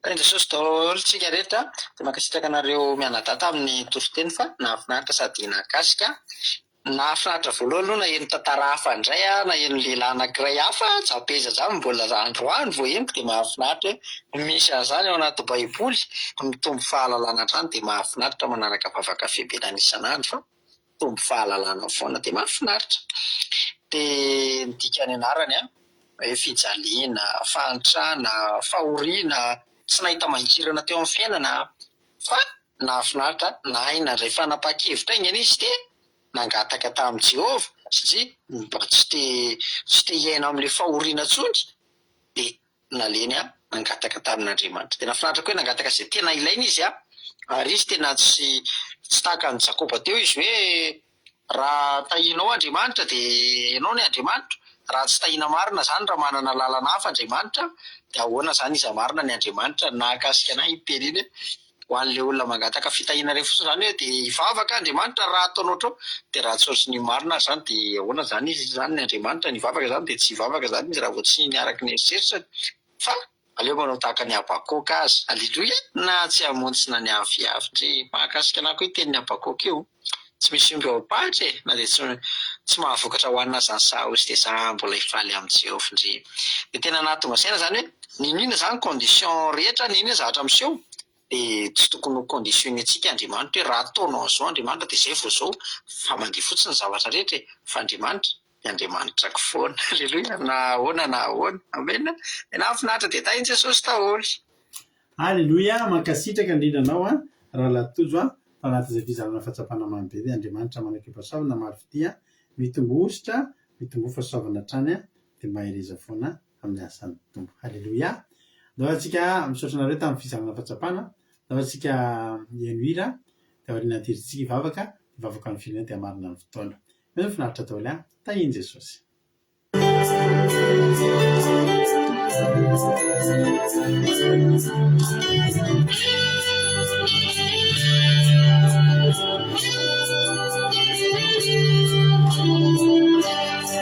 Tahin'i Jesosy daholo tsika rehetra, dia mankasitraka anareo mianadahy tamin'ny toriteny fa nahafinaritra sady nahakasika. Nahafinaritra voalohany aloha naheno tantara hafa indray aho, naheno lehilahy anankiray hafa, Jabeza izany mbola androany vao henoko dia mahafinaritra hoe misy an'izany ao anaty baiboly, mitombo fahalalana hatrany dia mahafinaritra manaraka vavaka fiambenana isan'andro fa mitombo fahalalana foana dia mahafinaritra. Dia ny dikan'ny anarany an, hoe fijaliana, fahantrana, fahoriana, tsy nahita mangirana teo amin'ny fiainana fa Nahafinaritra nahay nandray fanapahan-kevitra haingana izy dia nangataka tamin'i Jehovah, satria mba tsy te tsy te hiaina amin'ilay fahoriana intsony, dia naleny nangataka tamin'Andriamanitra. Dia nahafinaritra koa hoe nangataka izay tena ilainy izy, ary izy tena tsy tsy tahaka an'i Jakoba teo izy hoe Raha tahianao Andriamanitra dia ianao ny Andriamanitro, raha tsy tahiana marina izany raha manana lalana hafa Andriamanitra dia ahoana izany iza marina ny Andriamanitra? Nahakasika anah iny teny iny hoe ho an'ilay olona mangataka fitahiana ireny fotsiny izany hoe dia hivavaka Andriamanitra raha ataonao ohatrao dia raha tsy ohatry ny marina ary izany dia ahoana izany izy izany ny Andriamanitra ny hivavaka izany dia tsy hivavaka izany izy raha vao tsy ny araka ny eritreriny fa Aleo manao tahaka an'i Habakoka aza. Aleloia! Na tsy hamontsina ny aviavy ndry. Mahakasika anah koa io tenin'i Habakoka io. Tsy misy omby ao am-pahatra e! Na dia tsy tsy mahavokatra hohanina aza ny saha osy dia za mbola hifaly amin'i Jehovah ndry. Dia tena nahatonga saina izany hoe n'inon'inona izany condition rehetra, n'inon'inona zavatra miseho dia tsy tokony ho conditionner-tsika Andriamanitra hoe raha ataonao an'izao Andriamanitra dia izay vao izao fa mandeha fotsiny ny zavatra rehetra e! Fa Andriamanitra dia Andriamanitrako foana. Aleloia na ahoana na ahoana. Amen. Dia nahafinaritra dia tahin'i Jesosy daholo. Aleloia, mankasitraka indrindra anao an, rahalahy Tojo an, tao anatin'izay fizarana fahatsapana mamy be izay, Andriamanitra manakeo-pahasoavana maro fitia, mitomboa hosotra, mitomboa fahasoavana hatrany an, dia mahereza foana amin'ny asan'ny Tompo. Aleloia. Ndao antsika misaotra anareo tamin'ny fizarana fahatsapana, ndao antsika hihaino hira, dia aorian'ny anterintsika hivavaka, hivavaka amin'ny firenena dia hamarana ny fotoana. Mahafinaritra daholo an! Tahin'i Jesosy.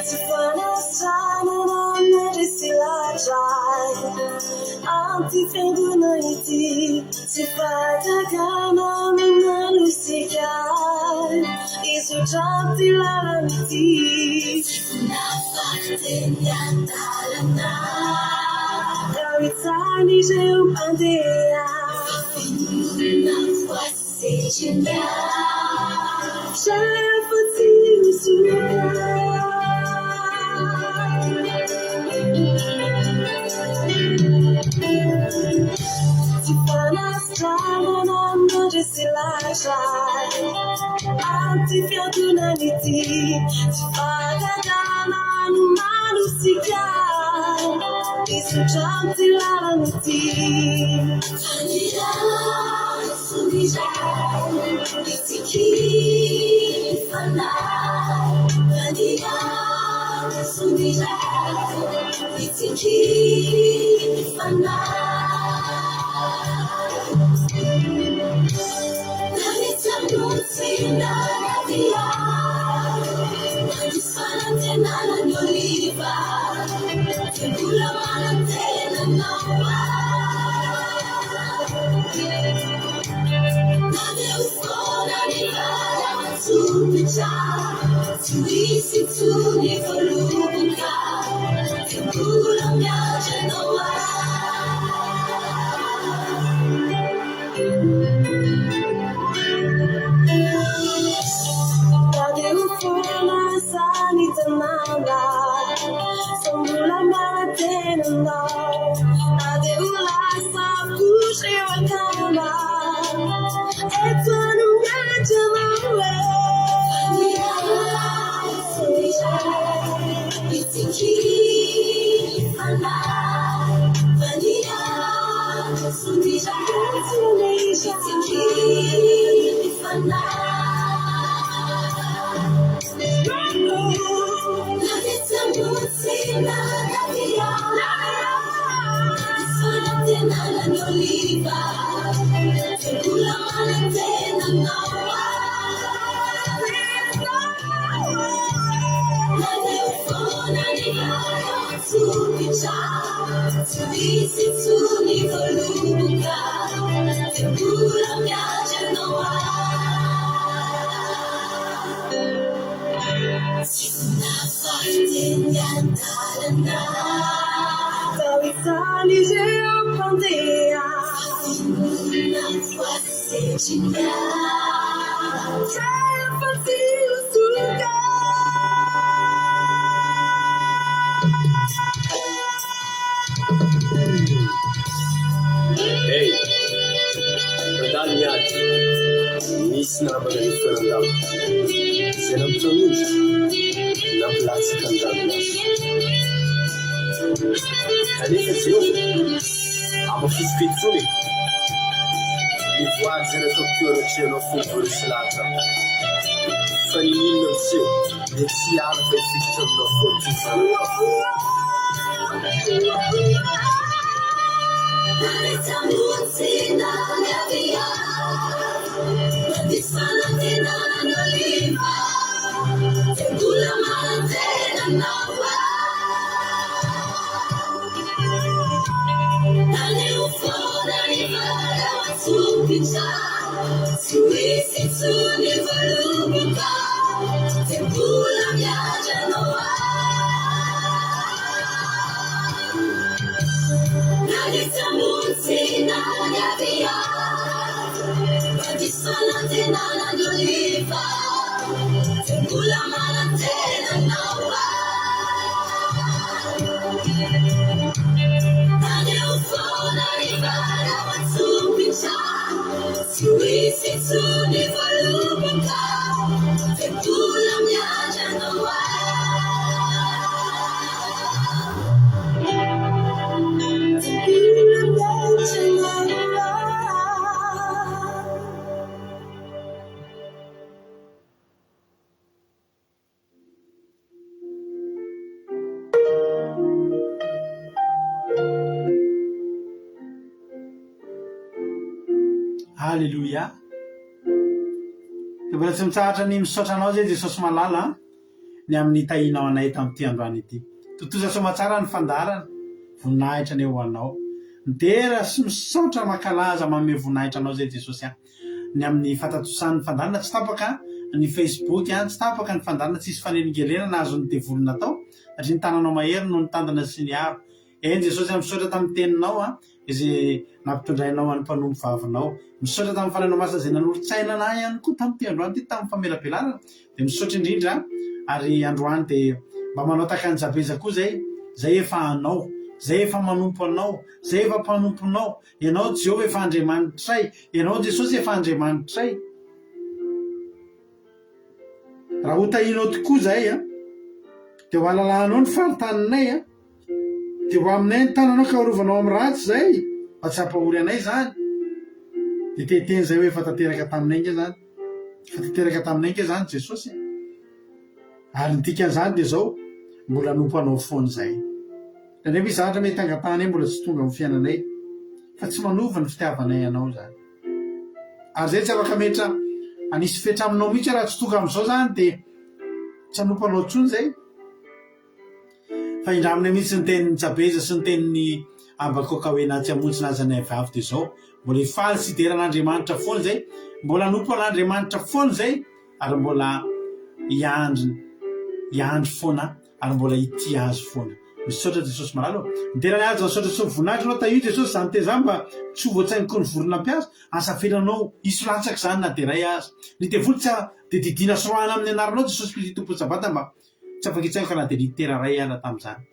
Tsy fanasitranana mandresy lahatra Amin'ity fiangonana ity Tsy fahagagana manosika Hizotra amin'ity lalana ity Tsy teny an-dalana Ka hitsahan'ireo mpandeha Finoana voasetrina Rehefa tsy mizotra Tsy fanasitranana mandresy lahatra. amin'ity fiangonana ity. Tsy fahagagana no manosika hizotra amin'ity lalana ity. Na dia ho foana aza ny tanàna, sao mbola manantena anao. Na dia ho lasa avokoa ireo akama, eto no miandry anao e. Hey, nandalo ny ady, nisy namana nifanandao, izay nampifanondro, nampilatsaka ny ranomaso. Kanefa Jehovah, hamafisiko intsony ny voady izay nataoko teo anatrehanao fony vao resy lahatra aho, fa n'inon'inona miseho dia tsy hiala fa hifikitra aminao foana ity zanakao. Alléluia. Dia mbola tsy mitsahatra ny misaotra anao izay Jesosy malala an, ny amin'ny nitahianao anay tamin'ity androany ity. Tontosa soamatsara ny fandaharana, voninahitra anie ho anao. Midera sy misaotra mankalaza manome voninahitra anao izay Jesosy an. Ny amin'ny fahatontosan'ny fandaharana tsy tapaka ny Facebook an, tsy tapaka ny fandaharana tsisy fanelingelenana azon'ny devoly natao satria ny tananao mahery no nitandrina sy niaro. Eny Jesosy a, misaotra tamin'ny teninao a, izay nampitondrainao an'ny mpanompo vavinao. Misaotra tamin'ny Fanahinao Masina izay nanolo-tsaina anah ihany koa tamin'ity androany ity tamin'ny famelabelarana. Dia misaotra indrindra ary androany dia mba manao tahaka an'i Jabeza koa izay, izay efa anao, izay efa manompo anao, izay efa mpanomponao. Ianao Jehovah efa Andriamanitray, Ianao Jesosy efa Andriamanitray. Raha hotahianao tokoa izahay an, dia ho alalahanao ny faritaninay an, dia ho aminay ny tananao ka horovanao amin'ny ratsy izahay, fa tsy hampahory anay izany. Dia te hiteny izahay hoe efa tanteraka taminay ange izany. Efa tanteraka taminay ange izany Jesosy e. Ary ny dikan'izany dia izao, mbola hanompo anao foana izahay. Indraindray misy zavatra mety hangatahanay mbola tsy tonga amin'ny fiainanay, fa tsy manova ny fitiavanay anao izany. Ary izay tsy afaka metra hanisy fetra aminao mihitsy hoe raha tsy tonga amin'izao izany dia tsy hanompo anao intsony izay. Fa indraminay mihitsy ny tenin'i Jabeza sy ny tenin'i Habakoka hoe na tsy hamonjy na aza ny avy dia izao, mbola hifaly sy hidera an'Andriamanitra foana izay, mbola hanompo an'Andriamanitra foana izay ary mbola hiandry hiandry foana ary mbola hitia azy foana. Misaotra Jesosy malala ô. Midera ny haja misaotra sy voninahitra anao tahio Jesosy izany teny izany mba tsy ho voatsaingoky ny vorona mpihaza asa avelanao hisy latsaka izany na dia iray aza. Ny devoly tsy dia didiana sy roahina amin'ny anaranao Jesosy Kristy Tompon'ny Sabata mba tsy afaka hitsaingoka na dia litera iray aza tamin'izany.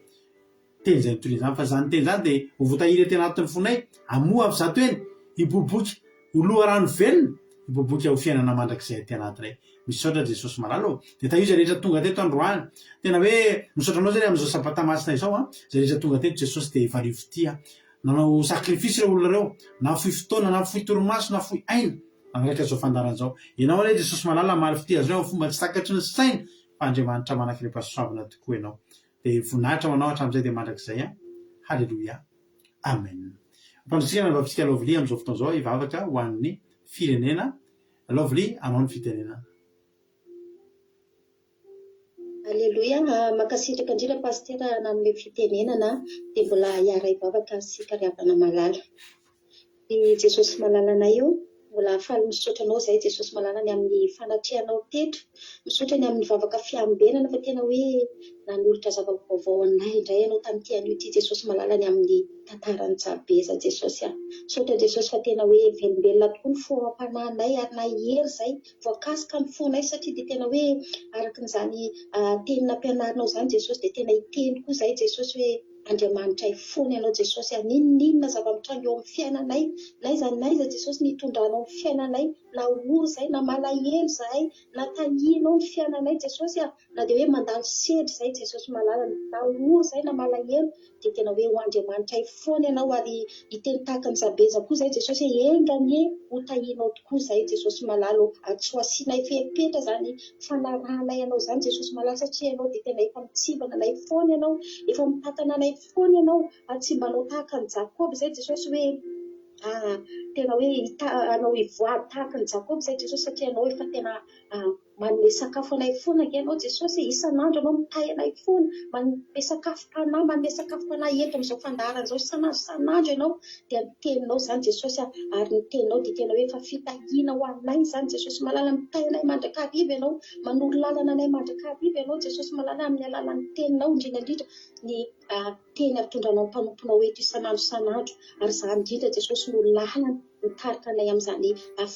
Teny izay nitoriana izany, fa izany teny izany dia ho voatahiry aty anatin'ny fonay, hamoha avy zato heny, hiboiboika ho loharano velona, hiboiboika ho fiainana mandrakizay aty anatinay. Misaotra Jesosy malala ô! Dia tahio izay rehetra tonga teto androany. Tena hoe misaotra anao zay amin'izao sabata masina izao an! Izay rehetra tonga teto Jesosy dia valio fitia. Nanao sacrifice ireo olona ireo, nahafoy fotoana, nahafoy torimaso, nahafoy aina nanaraka izao fandaharana izao. Ianao anie Jesosy malala hamaly fitia azy ireo amin'ny fomba tsy takatry ny saina fa Andriamanitra manan-karem-pahasoavana tokoa ianao. Dia voninahitra ho anao hatramin'izay dia mandrakizay an! Haleloia! Amen! Ampandrotsika ny vavitsika Lovely amin'izao fotoana izao hivavaka ho an'ny firenena. Lovely, anao ny fitenenana. Aleloia, mankasitraka indrindra Pasitera nanome fitenenana dia mbola hiara-hivavaka isika ry havana malala. Ry Jesosy malalanay ô, mbola faly misaotra Anao izahay Jesosy malala ny amin'ny fanatrehanao teto, misaotra ny amin'ny vavaka fiambenana fa tena hoe nanolotra zava-baovao anay indray Ianao tamin'ity anio ity Jesosy malala ny amin'ny tantaran'i Jabeza Jesosy a. Misaotra Jesosy fa tena hoe velombelona tokoa ny fo amam-panahinay ary nahery izay voakasika ny fonay satria dia tena hoe araka an'izany teny nampianarinao izany Jesosy dia tena hiteny koa izahay Jesosy hoe Andriamanitray foana ianao Jesosy a, n'inon'inona zava-mitranga eo amin'ny fiainanay, n'aiza n'aiza Jesosy ny hitondranao ny fiainanay, na ory izahay, na malahelo izahay, na tahianao ny fiainanay Jesosy a, na dia hoe mandalo sedra izahay Jesosy malala, na ory izahay na malahelo, dia tena hoe ho Andriamanitray foana ianao ary hiteny tahaka an'i Jabeza koa izahay Jesosy hoe enga anie ho tahianao tokoa izahay Jesosy malala ô, ary tsy ho asianay fepetra izany fanarahanay anao izany Jesosy malala satria ianao dia tena efa mitsimbina anay foana ianao, efa mitantana anay foana ianao ary tsy mba anao tahaka an'i Jakoba izay Jesosy hoe tena hoe hanao hivoady tahaka an'i Jakoba izay Jesosy satria ianao efa tena Manome sakafo anay foana ange ianao Jesosy e, isan'andro ianao mitahy anay foana, manome sakafom-panahy, manome sakafom-panahy eto amin'izao fandaharana izao isan'andro isan'andro ianao, dia ny teninao izany Jesosy a, ary ny teninao dia tena hoe efa fitahiana ho anay izany Jesosy malala, mitahy anay mandrakariva ianao, manoro lalana anay mandrakariva ianao Jesosy malala amin'ny alalan'ny teninao, indrindra indrindra ny teny ampitondranao ny mpanomponao eto isan'andro isan'andro, ary izany indrindra Jesosy no lalana mitarika anay amin'izany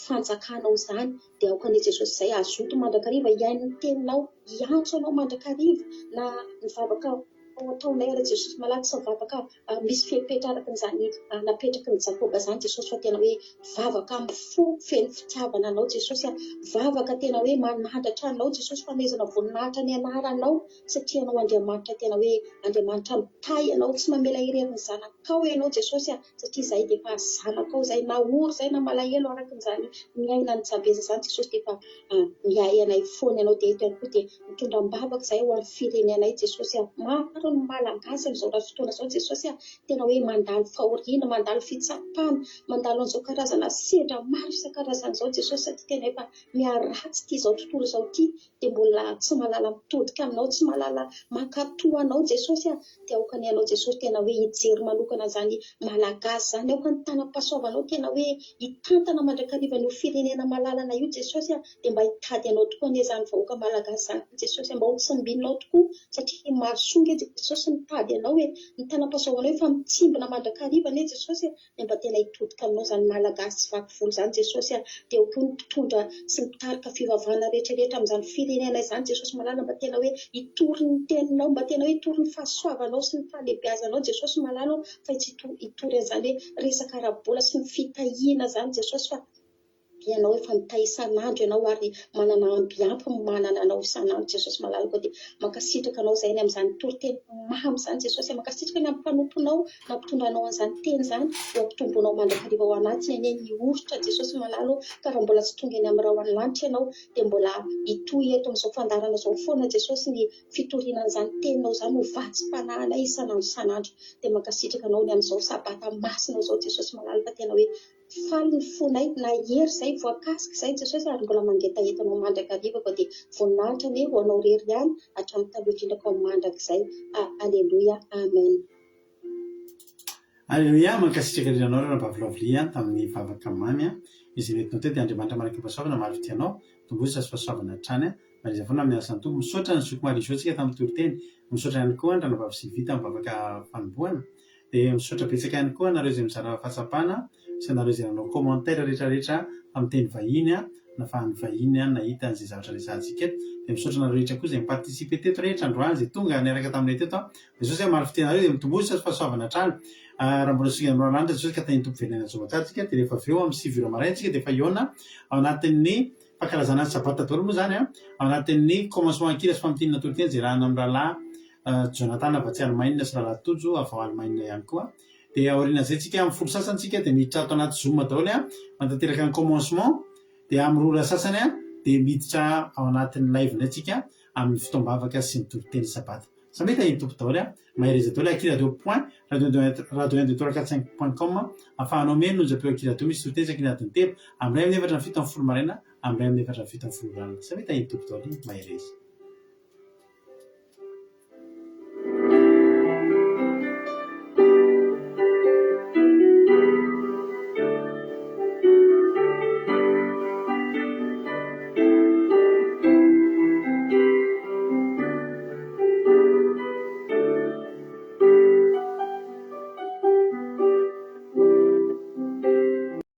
fanjakanao izany. Dia aoka anie Jesosy izay hazoto mandrakariva hihaino ny teninao, hiantso anao mandrakariva, na ny vavaka ataonay ara Jesosy malala tsy vavaka misy fepetra araka an'izany napetraky ny Jakoba izany Jesosy fa tena hoe vavaka amin'ny fo feno fitiavana anao Jesosy a, vavaka tena hoe manandratra anao Jesosy fanomezana voninahitra ny anaranao satria ianao Andriamanitra tena hoe Andriamanitra mitahy anao tsy mamela irery ny zanakao ianao Jesosy a. satria izahay dia efa zanakao izahay na ory izahay na malahelo araka izany miaina an'i Jabeza izany Jesosy dia efa miahy anay foana ianao dia eto ihany koa dia mitondra am-bavaka izahay ho an'ny firenenay Jesosy a, maro ny Malagasy amin'izao raha fotoana izao Jesosy a, tena hoe mandalo fahoriana, mandalo fitsapana, mandalo an'izao karazana sedra maro isan-karazany izao Jesosy satria tena efa miharatsy ity izao tontolo izao ity dia mbola tsy mahalala mitodika aminao, tsy mahalala mankatò anao Jesosy a, dia aoka anie anao Jesosy tena hoe hijery manokana an'izany Malagasy izany, aoka ny tanam-pahasoavanao tena hoe hitantana mandrakariva an'io firenena malalana io Jesosy a, dia mba hitady anao tokoa anie izany vahoaka Malagasy izany Jesosy a, mba ho tsimbininao tokoa satria mahasoa ange Jesosy mitady anao e, ny tanam-pahasoavanao efa mitsimbina mandrakariva anie Jesosy a. dia mba tena hitodika aminao izany Malagasy tsy vaky volo izany Jesosy a, dia eo koa ny mpitondra sy ny mpitarika fivavahana rehetra rehetra amin'izany firenena izany Jesosy malala mba tena hoe hitory ny teninao mba tena hoe hitory ny fahasoavanao sy ny fahalehibiazanao Jesosy malala ô fa tsy hitory an'izany hoe resaka ara-bola sy ny fitahiana izany Jesosy fa. Ianao efa mitahy isan'andro Ianao ary manana amby ampy manana Anao isan'andro Jesosy malalako dia mankasitraka Anao izahay ny amin'izany toriteny mamy izany Jesosy a, mankasitraka ny amin'ny mpanomponao nampitondra Anao an'izany teny izany ho ampitomboinao mandrakariva ao anatiny anie ny oritra Jesosy malala ô ka raha mbola tsy tonga eny amin'ny rahona lanitra Ianao dia mbola hitohy eto amin'izao fandaharana izao foana Jesosy ny fitoriana an'izany teninao izany ho vatsim-panahy anay isan'andro isan'andro dia mankasitraka Anao ny amin'izao sabata masina izao Jesosy malala fa tena hoe Faly ny fonay, nahery izay, voakasika izay Jesosy ary mbola mangetaheta Anao mandrakariva koa dia voninahitra anie ho Anao irery ihany hatramin'ny taloha indrindra koa mandrakizay. Aleloia Amen. Aleloia, mankasitraka indrindra anao Ranabavy Lovely an, tamin'ny vavaka mamy an, izay nentinao teo dia Andriamanitra manakam-pahasoavana maro fitia anao, tomboy sy fahasoavana hatrany an, mariza foana amin'ny asan'ny Tompo, misaotra an'i Zoky Marie Jo tsika tamin'ny toriteny, misaotra ihany koa an Ranabavy Sylvie tamin'ny vavaka fanombohana, Dia misaotra betsaka ihany koa anareo izay mizara fahatsapana sy anareo izay nanao commentaire rehetra rehetra tamin'ny teny vahiny nafahan'ny vahiny nahita an'izay zavatra resahantsika eto. Dia misaotra anareo rehetra koa izay mi-participer teto rehetra androany izay tonga niaraka taminay teto. Jesosy hamaly fitia anareo dia mitomboa sy fahasoavana hatrany. Raha mbola singa amin'ny lanitra Jesosy ka tahin'ny Tompo velona azo aman-tsara tsika dia rehefa avy eo amin'ny 9 ora maraina tsika dia efa hihaona ao anatin'ny fankalazana ny sabata daholo moa izany ao anatin'ny commencement an-kira sy famintinana toriteny izay iarahana amin'ny rahalahy Jonathan avy atsy Allemagne sy Rahalahy Tojo avy ao Allemagne ihany koa. Dia aorianan'izay tsika amin'ny folo sasany tsika dia miditra ato anaty zoom daholo an, manatanteraka ny commencement, dia amin'ny roa ora sasany an dia miditra ao anatin'ny live indray tsika amin'ny fotoam-bavaka sy ny toriteny sabata. Samia tahin'ny Tompo daholo an, mahereza daholo aky radio point radio radio un deux trois quatre cinq point com ahafahanao mihaino ny onjam-peo aky radio misy toriteny isaky ny adiny telo, amin'ny iray amin'ny efatra ny fito amin'ny folo maraina, amin'ny iray amin'ny efatra ny fito amin'ny folo ora alina. Samia tahin'ny Tompo daholo, mahereza.